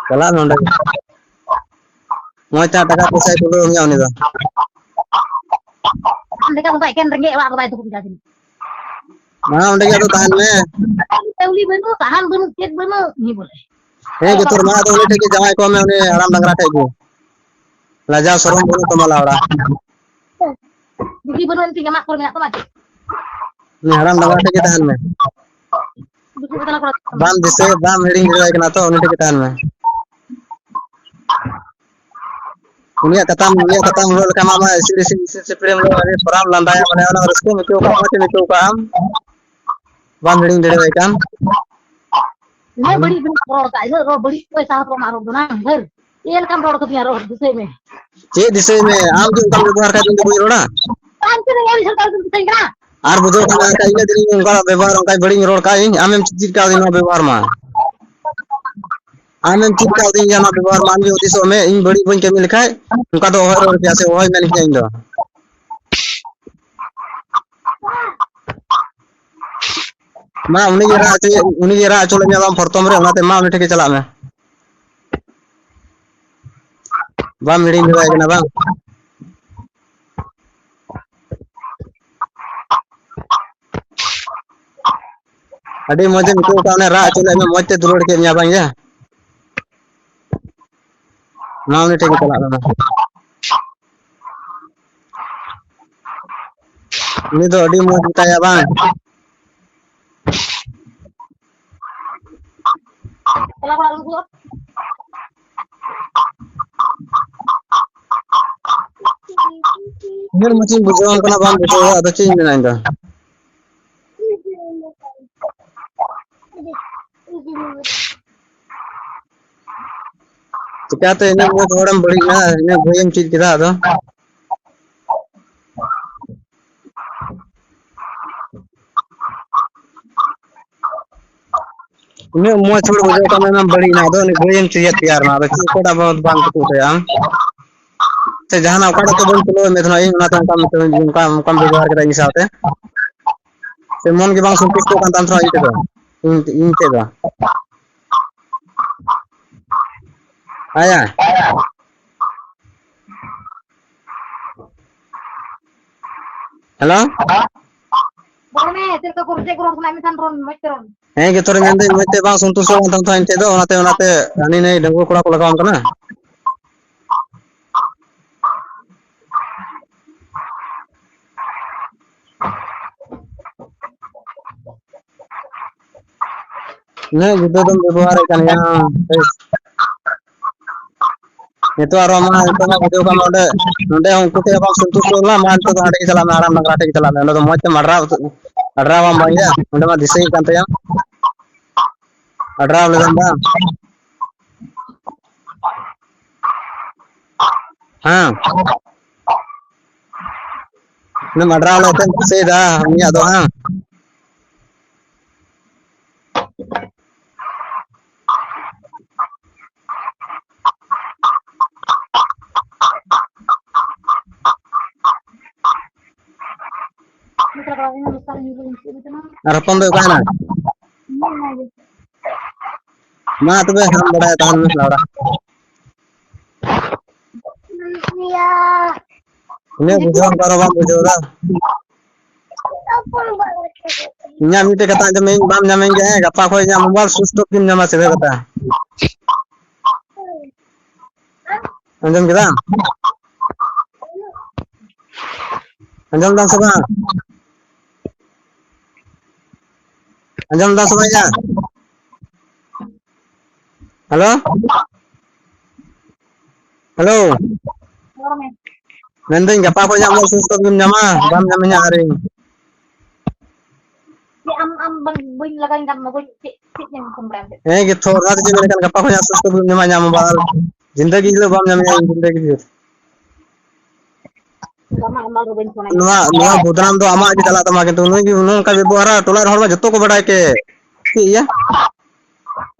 ᱪᱟᱞᱟᱜ ᱢᱮ ᱚᱸᱰᱮ ᱜᱮ᱾ ᱢᱚᱡᱽ ᱛᱮ ᱴᱟᱠᱟ ᱯᱚᱭᱥᱟᱭ ᱠᱩᱞᱟᱹᱣ ᱢᱮᱭᱟ ᱩᱱᱤ ᱫᱚ᱾ ᱟᱢ ᱞᱮᱠᱟ ᱫᱚ ᱮᱠᱮᱱ ᱨᱮᱸᱜᱮᱡ ᱚᱲᱟᱜ ᱨᱮ ᱵᱟᱭ ᱫᱩᱲᱩᱵ ᱠᱮᱫᱟ ᱡᱟᱹᱱᱤᱡ᱾ ᱢᱟ ᱚᱸᱰᱮ ᱜᱮ ᱟᱫᱚ ᱛᱟᱦᱮᱱ ᱢᱮ᱾ ᱪᱟᱣᱞᱮ ᱵᱟᱹᱱᱩᱜ, ᱥᱟᱦᱟᱱ ᱵᱟᱹᱱᱩᱜ, ᱪᱮᱫ ᱵᱟᱹᱱᱩᱜ, ᱩᱱᱤ ᱵᱚᱞᱮ᱾ ᱦᱮᱸ, ᱡᱚᱛᱚ ᱢᱟ ᱟᱫᱚ ᱩᱱᱤ ᱴᱷᱮᱡ ᱜᱮ ᱡᱟᱶᱟᱭ ᱠᱚᱜ ᱢᱮ, ᱩᱱᱤ ᱦᱟᱲᱟᱢ ᱰᱟᱝᱨᱟ ᱴᱷᱮᱡ ᱜᱮ᱾ ᱞᱟᱡᱟᱣ ᱥᱚᱨᱚᱢ ᱵᱟᱹᱱᱩᱜ ᱛᱟᱢᱟ ᱞᱟᱣᱲᱟ᱾ ᱵᱩᱫᱷᱤ ᱵᱟᱹᱱᱩᱜ ᱟᱱ ᱛᱤᱧ ᱟᱢᱟᱜ ᱠᱚᱨᱮ ᱢᱮᱱᱟᱜ ᱛᱟᱢᱟ ᱪᱮᱫ? ᱩᱱᱤ ᱦᱟᱲᱟᱢ ᱰᱟᱝᱨᱟ ᱴᱷᱮᱡ ᱜᱮ ᱛᱟᱦᱮᱱ ᱢᱮ᱾ ᱵᱩᱫᱷᱤ ᱵᱟᱹᱱᱩᱜ ᱟᱱ ᱠᱚᱨᱮ ᱵᱟᱢ ᱫᱤᱥᱟᱹ, ᱵᱟᱢ ᱦᱤᱲᱤᱧ ᱫᱟᱲᱮᱭᱟᱭ ᱠᱟᱱᱟ ᱛᱚ, ᱩᱱᱤ ᱴᱷᱮᱡ ᱜᱮ ᱛᱟᱦᱮᱱ ᱢᱮ᱾ ᱩᱱᱤᱭᱟᱜ ᱠᱟᱛᱷᱟᱢ, ᱩᱱᱤᱭᱟᱜ ᱠᱟᱛᱷᱟᱢ ᱨᱚᱲ ᱞᱮᱠᱷᱟᱱ ᱟᱢᱟᱜ ᱤᱥᱤᱲ ᱤᱥᱤᱲ ᱤᱥᱤᱲ ᱥᱤᱯᱤᱲ ᱮᱢ ᱨᱚᱲ, ᱟᱹᱰᱤ ᱥᱚᱨᱟᱢ ᱞᱟᱸᱫᱟᱭᱟ, ᱢᱟᱱᱮ ᱚᱱᱟ ᱨᱟᱹᱥᱠᱟᱹᱢ ᱟᱹᱭᱠᱟᱹᱣ ᱠᱟᱜ, ᱢᱚᱡᱽ ᱮᱢ ᱟᱹᱭᱠᱟᱹᱣ ᱠᱟᱜ ᱟᱢ᱾ ᱵᱟᱢ ᱦᱤᱲᱤᱧ ᱫᱟᱲᱮᱭᱟᱭ ᱠᱟᱱ᱾ ᱤᱱᱟᱹᱜ ᱵᱟᱹᱲᱤᱡ ᱵᱟᱹᱲᱤᱡ ᱨᱚᱲ ᱠᱟᱜ, ᱤᱱᱟᱹᱜ ᱨᱚᱲ ᱵᱟᱹᱲᱤᱡ ᱚᱠᱚᱭ ᱥᱟᱦᱟᱣ ᱛᱟᱢᱟ ᱨᱚᱲ ᱫᱚ ᱱᱟᱝ ᱫᱷᱟᱹᱨ? ᱪᱮᱫ ᱞᱮᱠᱟᱢ ᱨᱚᱲ ᱠᱟᱹᱫᱤᱧᱟ ᱨᱚᱲ ᱫᱤᱥᱟᱹᱭ ᱢᱮ᱾ ᱪᱮᱫ ᱫᱤᱥᱟᱹᱭ ᱢᱮ? ᱟᱢ ᱜᱮ ᱚᱱᱠᱟᱢ ᱵᱮᱵᱚᱦᱟᱨ ᱠᱷᱟᱡ ᱫᱚ ᱤᱧ ᱫᱚ ᱵᱟᱹᱧ ᱨᱚᱲᱟ᱾ ᱟᱢ ᱪᱮᱫ ᱞᱮᱠᱟ ᱥᱟᱱᱛᱟᱲ ᱫᱚᱢ ᱫᱤᱥᱟᱹᱭ ᱠᱟᱱᱟ? ᱟᱨ ᱵᱩᱡᱷᱟᱹᱣ ᱠᱷᱟᱱ ᱟᱨ ᱤᱧ ᱫᱚ ᱚᱱᱠᱟ ᱵᱮᱵᱚᱦᱟᱨ ᱚᱱᱠᱟ ᱵᱟᱹᱲᱤᱡ ᱤᱧ ᱨᱚᱲ ᱠᱟᱜ ᱤᱧ, ᱟᱢᱮᱢ ᱪᱮᱫ ᱠᱟᱣᱫᱤᱧ ᱱᱚᱣᱟ ᱵᱮᱵᱚᱦᱟᱨ ᱢᱟ᱾ ᱟᱢᱮᱢ ᱪᱮᱫ ᱠᱟᱣᱫᱤᱧ ᱜᱮᱭᱟ ᱱᱚᱣᱟ ᱵᱮᱵᱚᱦᱟᱨ ᱢᱟ, ᱟᱢ ᱜᱮ ᱦᱩᱫᱤᱥᱚᱜ ᱢᱮ, ᱤᱧ ᱵᱟᱹᱲᱤᱡ ᱵᱟᱹᱧ ᱠᱟᱹᱢᱤ ᱞᱮᱠᱷᱟᱡ ᱚᱱᱠᱟ ᱫᱚ ᱚᱦᱚᱭ ᱨᱚᱲ ᱠᱮᱭᱟ ᱥᱮ ᱚᱦᱚᱭ ᱢᱮᱱ ᱠᱮᱭᱟ ᱤᱧ ᱫᱚ᱾ ᱢᱟ ᱩᱱᱤ ᱜᱮ ᱨᱟᱜ ᱦᱚᱪᱚᱭᱮᱫ, ᱩᱱᱤ ᱜᱮ ᱨᱟᱜ ᱦᱚᱪᱚ ᱞᱮᱫ ᱢᱮᱭᱟ ᱵᱟᱝ ᱯᱨᱚᱛᱷᱚᱢ ᱨᱮ, ᱚᱱᱟᱛᱮ ᱢᱟ ᱩᱱᱤ ᱴᱷᱮᱱ ᱜᱮ ᱪᱟᱞᱟᱜ ᱢᱮ᱾ ᱵᱟᱢ ᱦᱤᱲᱤᱧ ᱫᱟᱲᱮᱭᱟᱭ ᱠᱟᱱᱟ ᱵᱟᱝ? ᱟᱹᱰᱤ ᱢᱚᱡᱽ ᱮᱢ ᱟᱹᱭᱠᱟᱹᱣ ᱠᱟᱜ, ᱚᱱᱮ ᱨᱟᱜ ᱦᱚᱪᱚ ᱞᱮᱫ ᱢᱮ, ᱢᱚᱡᱽ ᱛᱮ ᱫᱩᱞᱟᱹᱲ ᱠᱮᱫ ᱢᱮᱭᱟ ᱵᱟᱝ ᱭᱟ? ᱢᱟ ᱩᱱᱤ ᱴᱷᱮᱱ ᱜᱮ ᱪᱟᱞᱟᱜ ᱢᱮ ᱢᱟ᱾ ᱩᱱᱤ ᱫᱚ ᱟᱹᱰᱤ ᱢᱚᱡᱽ ᱜᱮᱛᱟᱭᱟ ᱵᱟᱝ? ᱤᱧᱟᱹᱜ ᱢᱚᱪᱟᱧ ᱵᱩᱡᱷᱟᱹᱣᱟᱢ ᱠᱟᱱᱟ, ᱵᱟᱢ ᱵᱩᱡᱷᱟᱹᱣᱟ, ᱟᱫᱚ ᱪᱮᱫ ᱤᱧ ᱢᱮᱱᱟ ᱤᱧ ᱫᱚ? ᱪᱤᱠᱟᱹᱛᱮ ᱤᱱᱟᱹᱜ ᱢᱚᱡᱽ ᱦᱚᱲᱮᱢ ᱵᱟᱹᱲᱤᱡ ᱮᱱᱟ, ᱤᱱᱟᱹᱜ ᱵᱷᱟᱹᱜᱤᱢ ᱪᱮᱫ ᱠᱮᱫᱟ ᱟᱫᱚ? ᱩᱱᱟᱹᱜ ᱢᱚᱡᱽ ᱦᱚᱲ ᱵᱩᱡᱷᱟᱹᱣ ᱠᱟᱱ ᱢᱮ, ᱵᱟᱹᱲᱤᱡ ᱮᱱᱟ, ᱟᱫᱚ ᱩᱱᱤ ᱜᱟᱹᱭᱮᱢ ᱪᱮᱫ ᱛᱮᱭᱟᱨ ᱮᱱᱟ, ᱟᱫᱚ ᱪᱮᱫ ᱚᱠᱟᱴᱟᱜ ᱵᱟᱝ ᱵᱟᱝ ᱛᱩᱠᱩ ᱛᱟᱭᱟ ᱟᱢ? ᱥᱮ ᱡᱟᱦᱟᱱᱟᱜ ᱚᱠᱟᱴᱟᱜ ᱛᱮ ᱵᱟᱹᱧ ᱛᱩᱞᱟᱹᱣ ᱢᱮ ᱛᱟᱦᱮᱱᱟ, ᱤᱧ ᱚᱱᱟᱛᱮ ᱚᱱᱠᱟ ᱚᱱᱠᱟᱢ ᱵᱮᱵᱚᱦᱟᱨ ᱠᱮᱫᱟ ᱤᱧ ᱥᱟᱶᱛᱮ? ᱥᱮ ᱢᱚᱱ ᱜᱮ ᱵᱟᱝ ᱥᱚᱱᱛᱩᱥᱴᱚᱜ ᱠᱟᱱ ᱛᱟᱢ ᱛᱟᱦᱮᱱᱟ ᱤᱧ ᱛᱮᱫᱚ? ᱤᱧ ᱤᱧ ᱛᱮᱫᱚ? ᱟᱭᱟ᱾ ᱦᱮᱞᱳ᱾ ᱨᱚᱲ ᱢᱮ, ᱪᱮᱫ ᱞᱮᱠᱟ ᱠᱚ ᱨᱚᱲ ᱥᱟᱱᱟᱭᱮᱫ ᱢᱮ ᱠᱷᱟᱱ ᱨᱚᱲ ᱢᱮ, ᱢᱚᱡᱽ ᱛᱮ ᱨᱚᱲ ᱢᱮ᱾ ᱦᱮᱸ ᱜᱮ, ᱛᱚᱨᱮ ᱢᱮᱱᱫᱟᱹᱧ, ᱢᱚᱡᱽ ᱛᱮ ᱵᱟᱝ ᱥᱚᱱᱛᱩᱥᱴᱚᱜ ᱠᱟᱱ ᱛᱟᱢ ᱛᱟᱦᱮᱸᱫ ᱤᱧ ᱴᱷᱮᱡ ᱫᱚ, ᱚᱱᱟᱛᱮ, ᱚᱱᱟᱛᱮ ᱦᱟᱹᱱᱤ ᱱᱟᱹᱭ ᱰᱟᱺᱜᱩᱣᱟᱹ ᱠᱚᱲᱟ ᱠᱚ ᱞᱟᱜᱟᱣᱟᱢ ᱠᱟᱱᱟ᱾ ᱤᱱᱟᱹᱜ ᱡᱩᱫᱟᱹ ᱫᱚᱢ ᱵᱮᱵᱚᱦᱟᱨᱮᱫ ᱠᱟᱱ ᱜᱮᱭᱟ᱾ ᱱᱤᱛᱚᱜ ᱟᱨᱚ ᱟᱢᱟᱜ ᱱᱤᱛᱚᱜ ᱢᱟ ᱵᱩᱡᱷᱟᱹᱣ ᱠᱟᱜ ᱢᱮ, ᱚᱸᱰᱮ, ᱱᱚᱸᱰᱮ ᱦᱚᱸ ᱩᱱᱠᱩ ᱴᱷᱮᱡ ᱵᱟᱢ ᱥᱚᱱᱛᱩᱥᱴᱚ ᱞᱮᱱᱟ, ᱢᱟ ᱱᱤᱛᱚᱜ ᱫᱚ ᱦᱟᱸᱰᱮ ᱜᱮ ᱪᱟᱞᱟᱜ ᱢᱮ, ᱟᱲᱟᱢ ᱰᱟᱝᱨᱟ ᱴᱷᱮᱡ ᱜᱮ ᱪᱟᱞᱟᱜ ᱢᱮ, ᱚᱸᱰᱮ ᱫᱚ ᱢᱚᱡᱽ ᱛᱮᱢ ᱟᱰᱨᱟᱣ, ᱟᱰᱨᱟᱣ ᱵᱟᱢ ᱵᱟᱲᱟᱭᱟ, ᱚᱸᱰᱮ ᱢᱟ ᱫᱤᱥᱟᱹᱭ ᱦᱩᱭᱩᱜ ᱠᱟᱱ ᱛᱟᱭᱟ, ᱟᱰᱨᱟᱣ ᱞᱮᱫᱟᱢ ᱵᱟᱝ? ᱦᱮᱸ᱾ ᱩᱱᱤᱢ ᱟᱰᱨᱟᱣ ᱞᱮᱫ ᱛᱮᱢ ᱫᱤᱥᱟᱹᱭᱮᱫᱟ ᱩᱱᱤᱭᱟᱜ ᱫᱚ, ᱦᱮᱸ? ᱟᱨ ᱦᱚᱯᱚᱱ ᱫᱚᱭ ᱚᱠᱟᱭᱮᱱᱟ? ᱢᱟ ᱛᱚᱵᱮ, ᱟᱢ ᱵᱟᱲᱟᱭᱟ ᱛᱟᱦᱮᱱ ᱢᱮ, ᱞᱟᱣᱲᱟ᱾ ᱩᱱᱤᱭᱟᱜ ᱵᱩᱡᱷᱟᱹᱣ ᱚᱱᱠᱟ ᱫᱚ ᱵᱟᱢ ᱵᱩᱡᱷᱟᱹᱣ ᱮᱫᱟ᱾ ᱤᱧᱟᱹᱜ ᱢᱤᱫᱴᱮᱡ ᱠᱟᱛᱷᱟ ᱟᱸᱡᱚᱢ ᱢᱮ, ᱤᱧ ᱵᱟᱢ ᱧᱟᱢᱤᱧ ᱜᱮ, ᱦᱮᱸ? ᱜᱟᱯᱟ ᱠᱷᱚᱱ ᱤᱧᱟᱹᱜ mobile switch off ᱜᱮᱢ ᱧᱟᱢᱟ, ᱥᱤᱫᱷᱟᱹ ᱠᱟᱛᱷᱟ᱾ ᱟᱸᱡᱚᱢ ᱠᱮᱫᱟᱢ? ᱟᱸᱡᱚᱢ ᱫᱟᱢ ᱥᱮ ᱵᱟᱝ? ᱟᱸᱡᱚᱢ ᱫᱟᱢ ᱥᱮ ᱵᱟᱝ ᱭᱟ? Hello, hello. ᱨᱚᱲ ᱢᱮ᱾ ᱢᱮᱱᱫᱟᱹᱧ, ᱜᱟᱯᱟ ᱠᱷᱚᱱ ᱟᱢ ᱫᱚ ᱥᱩᱥᱛᱷ ᱜᱮᱢ ᱧᱟᱢᱟ, ᱵᱟᱢ ᱧᱟᱢᱤᱧᱟ ᱟᱨᱤᱧ᱾ ᱪᱮᱫ ᱟᱢ, ᱟᱢ ᱵᱟᱝ, ᱵᱟᱹᱧ ᱞᱟᱜᱟᱣᱤᱧ ᱠᱟᱱ ᱢᱟ, ᱵᱟᱹᱧ, ᱪᱮᱫ, ᱪᱮᱫ ᱧᱟᱢ ᱠᱚᱢ ᱵᱟᱲᱟᱭᱟ? ᱦᱮᱸ ᱜᱮ ᱛᱷᱚ, ᱚᱱᱟ ᱛᱮᱜᱮ ᱢᱮᱱᱮᱫ ᱠᱟᱱ, ᱜᱟᱯᱟ ᱠᱷᱚᱱ ᱥᱩᱥᱛᱷ ᱜᱮᱢ ᱧᱟᱢᱟ, ᱧᱟᱢ ᱟᱵᱟᱨ ᱡᱤᱱᱫᱮᱜᱤ ᱦᱤᱞᱳᱜ ᱵᱟᱢ ᱧᱟᱢᱤᱧᱟ ᱤᱧ ᱡᱤᱱᱫᱮᱜᱤ ᱵᱷᱳᱨ᱾ ᱟᱢᱟᱜ ᱟᱢᱟᱞ ᱫᱚ ᱵᱟᱹᱧ ᱯᱷᱳᱱᱟᱭᱟ᱾ ᱱᱚᱣᱟ, ᱱᱚᱣᱟ ᱵᱚᱫᱱᱟᱢ ᱫᱚ ᱟᱢᱟᱜ ᱜᱮ ᱪᱟᱞᱟᱜ ᱛᱟᱢᱟ, ᱠᱤᱱᱛᱩ ᱱᱩᱭ ᱜᱮ ᱱᱚᱝᱠᱟ ᱵᱮᱵᱚᱦᱟᱨᱟ, ᱴᱚᱞᱟ ᱨᱮᱱ ᱦᱚᱲ ᱢᱟ ᱡᱚᱛᱚ ᱠᱚ ᱵᱟᱰᱟᱭ ᱠᱮ᱾ ᱪᱮᱫ ᱭᱟ?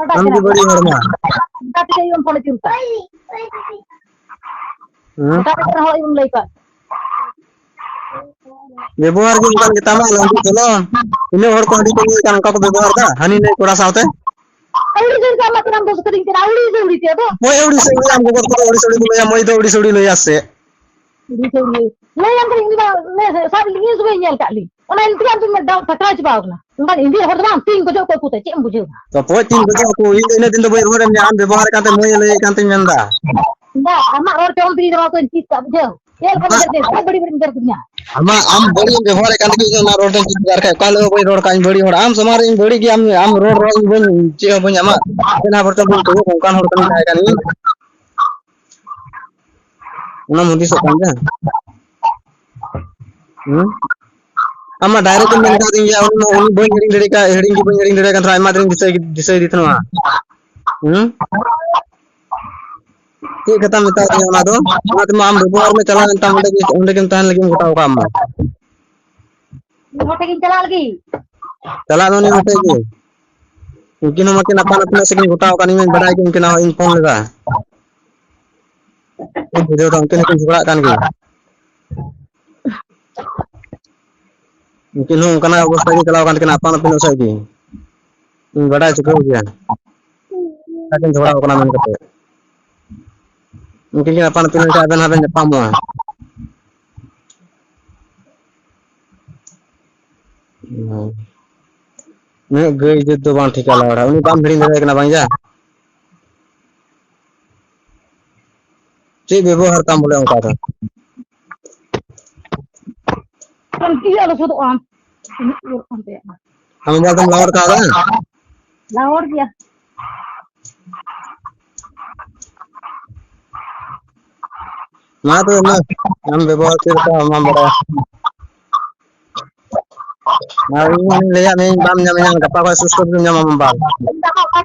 ᱚᱠᱟᱴᱟᱜ ᱟᱢ ᱜᱮ ᱪᱟᱞᱟᱜ ᱵᱟᱹᱲᱤᱡ ᱠᱟᱱᱟ? ᱦᱚᱲ ᱢᱟ᱾ ᱚᱱᱠᱟ ᱛᱮᱜᱮ ᱤᱧ ᱯᱷᱳᱱ ᱦᱚᱪᱚ ᱠᱟᱜ᱾ ᱦᱮᱸ? ᱚᱱᱠᱟ ᱛᱮᱜᱮ ᱦᱚᱲ ᱤᱧ ᱞᱟᱹᱭ ᱠᱟᱜ᱾ ᱵᱮᱵᱚᱦᱟᱨ ᱜᱮ ᱚᱱᱠᱟᱱ ᱜᱮᱛᱟᱢᱟ, ᱞᱟᱹᱰᱩ ᱪᱚᱞᱚ᱾ ᱛᱤᱱᱟᱹᱜ ᱦᱚᱲ ᱠᱚ ᱦᱟᱺᱰᱤ ᱠᱚ ᱧᱩᱭᱮᱫ ᱠᱟᱱ, ᱚᱱᱠᱟ ᱠᱚ ᱵᱮᱵᱚᱦᱟᱨ ᱮᱫᱟ, ᱦᱟᱹᱱᱤ ᱱᱟᱹᱭ ᱠᱚᱲᱟ ᱥᱟᱶᱛᱮ᱾ ᱟᱹᱣᱲᱤ ᱜᱮ ᱚᱱᱠᱟ ᱟᱢᱟᱜ ᱛᱮᱱᱟᱜ ᱫᱚ ᱥᱩᱠᱨᱤᱧ ᱠᱟᱱᱟ, ᱟᱹᱣᱲᱤ ᱜᱮ ᱟᱹᱣᱲᱤ ᱛᱮ ᱟᱫᱚ᱾ ᱚᱠᱚᱭ ᱟᱹᱣᱲᱤ ᱥᱟᱹᱣᱲᱤ? ᱟᱢ ᱜᱚᱜᱚ ᱛᱟᱠᱚ ᱫᱚ ᱟᱹᱣᱲᱤ ᱥᱟᱹᱣᱲᱤ ᱠᱚ ᱞᱟᱹᱭᱟ, ᱢᱟᱹᱭ ᱫᱚ ᱟᱹᱣᱲᱤ ᱥᱟᱹᱣᱲᱤ ᱞᱟᱹᱭᱟ ᱥᱮ? ᱟᱹᱣᱲᱤ ᱥᱟᱹᱣᱲᱤ᱾ ᱞᱟᱹᱭᱟᱢ ᱠᱟᱹᱱᱟᱹᱧ, ᱩᱱᱤ ᱢᱟ ᱞᱟᱹᱭ ᱥᱟᱵ ᱞᱤᱧ ᱥᱩᱵᱟᱹᱭ ᱧᱮᱞ ᱠᱟᱜ ᱞᱤᱧ᱾ ᱚᱱᱟ ᱤᱧ ᱛᱮᱜᱮ ᱟᱢ ᱫᱚᱢ ᱫᱟᱜ ᱴᱷᱟᱠᱨᱟᱣ ᱪᱟᱵᱟᱣ ᱠᱟᱱᱟ᱾ ᱚᱱᱠᱟᱱ ᱤᱧ ᱦᱚᱲ ᱫᱚ ᱵᱟᱝ, ᱛᱤᱧ ᱜᱚᱡᱚᱜ ᱠᱚ ᱟᱹᱠᱩ ᱛᱮ, ᱪᱮᱫ ᱮᱢ ᱵᱩᱡᱷᱟᱹᱣ ᱫᱟ? ᱛᱚ ᱚᱠᱚᱭ ᱛᱤᱧ ᱜᱚᱡᱚᱜ ᱟᱹᱠᱩ? ᱤᱧ ᱫᱚ ᱤᱱᱟᱹᱜ ᱫᱤᱱ ᱫᱚ ᱵᱟᱹᱧ ᱨᱚᱲ ᱮᱫ ᱢᱮᱭᱟ, ᱟᱢ ᱵᱮᱵᱚᱦᱟᱨᱮᱫ ᱠᱟᱱ ᱛᱮ ᱢᱟᱹᱭ ᱮ ᱞᱟᱹᱭᱮᱫ ᱠᱟᱱ ᱛᱤᱧ ᱢᱮᱱᱫᱟ᱾ ᱵᱟ, ᱟᱢᱟᱜ ᱨᱚᱲ ᱛᱮ ᱚᱞ ᱛᱮᱜᱮ ᱱᱚᱣᱟ ᱠᱚᱧ ᱪᱮᱫ ᱠᱟᱜ, ᱵᱩᱡᱷᱟᱹᱣ? ᱪᱮᱫ ᱞᱮᱠᱟ ᱟᱢᱟᱜ ᱵᱩᱡᱷᱟᱹᱣ ᱠᱮᱫ? ᱟᱢᱟᱜ ᱵᱟᱹᱲᱤᱡ ᱮᱢ ᱵᱮᱵᱚᱦᱟᱨᱮᱫ ᱠᱟᱱ ᱛᱮᱜᱮ ᱤᱧ ᱚᱱᱟ ᱨᱚᱲ ᱫᱚᱧ ᱪᱮᱫ ᱠᱟᱫᱟ, ᱟᱨ ᱵᱟᱠᱷᱟᱡ ᱚᱠᱟ ᱦᱤᱞᱳᱜ ᱵᱟᱹᱧ ᱨᱚᱲ ᱠᱟᱜ ᱤᱧ ᱵᱟᱹᱲᱤᱡ ᱦᱚᱲ᱾ ᱟᱢ ᱥᱟᱢᱟᱝ ᱨᱮ ᱤᱧ ᱵᱟᱹᱲᱤᱡ ᱜᱮ, ᱟᱢ, ᱟᱢ ᱨᱚᱲ ᱨᱚᱲ ᱤᱧ ᱵᱟᱹᱧ ᱪᱮᱫ ᱦᱚᱸ ᱵᱟᱹᱧ ᱟᱢᱟᱜ ᱢᱮᱫᱦᱟ ᱵᱚᱨᱪᱚᱢ ᱵᱟᱹᱧ ᱠᱚᱭᱚᱜ, ᱚᱱᱠᱟᱱ ᱦᱚᱲ ᱠᱟᱱᱟᱧ ᱛᱟᱦᱮᱸ ᱠᱟᱱ ᱤᱧ᱾ ᱚᱱᱟᱢ ᱦᱩᱫᱤᱥᱚᱜ ᱠᱟᱱ ᱜᱮᱭᱟ᱾ ᱦᱩᱸ? ᱟᱢ ᱢᱟ direct ᱮᱢ ᱢᱮᱱ ᱠᱟᱣᱫᱤᱧ ᱜᱮᱭᱟ, ᱩᱱᱤ ᱢᱟ, ᱩᱱᱤ ᱵᱟᱹᱧ ᱦᱤᱲᱤᱧ ᱫᱟᱲᱮ ᱠᱟᱭ, ᱦᱤᱲᱤᱧ ᱜᱮ ᱵᱟᱹᱧ ᱦᱤᱲᱤᱧ ᱫᱟᱲᱮᱭᱟᱜ ᱠᱟᱱ ᱛᱟᱦᱮᱱᱟ, ᱟᱭᱢᱟ ᱫᱤᱱᱤᱧ ᱫᱤᱥᱟᱹᱭ, ᱫᱤᱥᱟᱹᱭᱮᱫᱮ ᱛᱟᱦᱮᱱᱟ᱾ ᱦᱩᱸ? ᱪᱮᱫ ᱠᱟᱛᱷᱟᱢ ᱢᱮᱛᱟᱣ ᱫᱤᱧᱟ ᱚᱱᱟ ᱫᱚ? ᱚᱱᱟ ᱛᱮᱢᱟ ᱟᱢ ᱵᱮᱵᱚᱦᱟᱨ ᱢᱮ, ᱪᱟᱞᱟᱣ ᱮᱱ ᱛᱟᱢ, ᱚᱸᱰᱮ ᱜᱮ, ᱚᱸᱰᱮ ᱜᱮᱢ ᱛᱟᱦᱮᱱ ᱞᱟᱹᱜᱤᱫ ᱮᱢ ᱜᱚᱴᱟ ᱟᱠᱟᱫ ᱟᱢ ᱢᱟ᱾ ᱩᱱᱤ ᱦᱚᱲ ᱴᱷᱮᱱ ᱜᱤᱧ ᱪᱟᱞᱟᱜ ᱞᱟᱹᱜᱤᱫ᱾ ᱪᱟᱞᱟᱜ ᱢᱮ ᱩᱱᱤ ᱦᱚᱲ ᱴᱷᱮᱱ ᱜᱮ᱾ ᱩᱱᱠᱤᱱ ᱦᱚᱸ ᱢᱟᱠᱤᱱ ᱟᱯᱟᱱ ᱟᱹᱯᱤᱱᱚᱜ ᱥᱮᱫ ᱠᱤᱱ ᱜᱚᱴᱟᱣ ᱟᱠᱟᱫ, ᱤᱧ ᱢᱟᱧ ᱵᱟᱰᱟᱭ ᱜᱮ, ᱩᱱᱠᱤᱱᱟᱜ ᱦᱚᱸ ᱤᱧ ᱯᱷᱳᱱ ᱞᱮᱫᱟ᱾ ᱵᱩᱡᱷᱟᱹᱣ ᱫᱟ, ᱩᱱᱠᱤᱱ ᱦᱚᱸᱠᱤᱱ ᱡᱷᱚᱜᱽᱲᱟᱜ ᱠᱟᱱ ᱜᱮᱭᱟ᱾ ᱩᱱᱠᱤᱱ ᱦᱚᱸ ᱚᱱᱠᱟᱱᱟᱜ ᱚᱵᱚᱥᱛᱟ ᱜᱮ ᱪᱟᱞᱟᱣ ᱠᱟᱱ ᱛᱟᱹᱠᱤᱱᱟ, ᱟᱯᱟᱱ ᱟᱹᱯᱤᱱᱚᱜ ᱥᱮᱫ ᱜᱮ᱾ ᱤᱧ ᱵᱟᱰᱟᱭ ᱪᱤᱠᱟᱹᱣ ᱜᱮᱭᱟ᱾ ᱟᱹᱠᱤᱱ ᱡᱷᱚᱜᱽᱲᱟᱣ ᱠᱟᱱᱟ ᱢᱮᱱ ᱠᱟᱛᱮ᱾ ᱩᱱᱠᱤᱱ ᱠᱤᱱ ᱟᱯᱟᱱ ᱟᱹᱯᱤᱱ ᱞᱮᱱᱠᱷᱟᱱ ᱟᱵᱮᱱ ᱦᱟᱸᱜ ᱵᱮᱱ ᱧᱟᱯᱟᱢᱚᱜᱼᱟ᱾ ᱦᱩᱸ᱾ ᱩᱱᱟᱹᱜ ᱜᱟᱹᱭ ᱡᱟᱹᱛ ᱫᱚ ᱵᱟᱝ ᱴᱷᱤᱠᱟ ᱞᱟᱣᱲᱟ᱾ ᱩᱱᱤ ᱵᱟᱢ ᱦᱤᱲᱤᱧ ᱫᱟᱲᱮᱭᱟᱭ ᱠᱟᱱᱟ ᱵᱟᱝ ᱭᱟ? ᱪᱮᱫ ᱵᱮᱵᱚᱦᱟᱨ ᱛᱟᱢ ᱵᱚᱞᱮ ᱚᱱᱠᱟ ᱫᱚ? ᱟᱢ ᱛᱤ ᱟᱞᱚ ᱥᱩᱫᱩᱜ ᱟᱢ᱾ ᱩᱱᱟᱹᱜ ᱤᱭᱟᱹᱜ ᱠᱟᱱ ᱛᱟᱭᱟ᱾ ᱟᱢ ᱢᱳᱵᱟᱭᱤᱞ ᱫᱚᱢ ᱞᱟᱣᱟᱨ ᱠᱟᱣᱫᱟ? ᱞᱟᱣᱟᱨ ᱜᱮᱭᱟ᱾ ᱢᱟ ᱛᱚᱵᱮ ᱢᱟ, ᱟᱢ ᱵᱮᱵᱚᱦᱟᱨ ᱪᱮᱫ ᱞᱮᱠᱟ ᱟᱢ ᱵᱟᱲᱟᱭᱟ? ᱟᱨ ᱤᱧ ᱞᱟᱹᱭᱟᱫ ᱢᱮᱭᱟᱹᱧ, ᱵᱟᱢ ᱧᱟᱢᱤᱧᱟ, ᱜᱟᱯᱟ ᱠᱷᱚᱱ ᱥᱩᱥᱛᱷᱚ ᱛᱮᱢ ᱧᱟᱢᱟ ᱢᱳᱵᱟᱭᱤᱞ᱾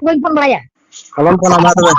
ᱵᱟᱹᱧ ᱯᱷᱳᱱ ᱵᱟᱲᱟᱭᱟ᱾ ᱟᱞᱚᱢ ᱯᱷᱳᱱᱟ ᱢᱟ ᱛᱚᱵᱮ᱾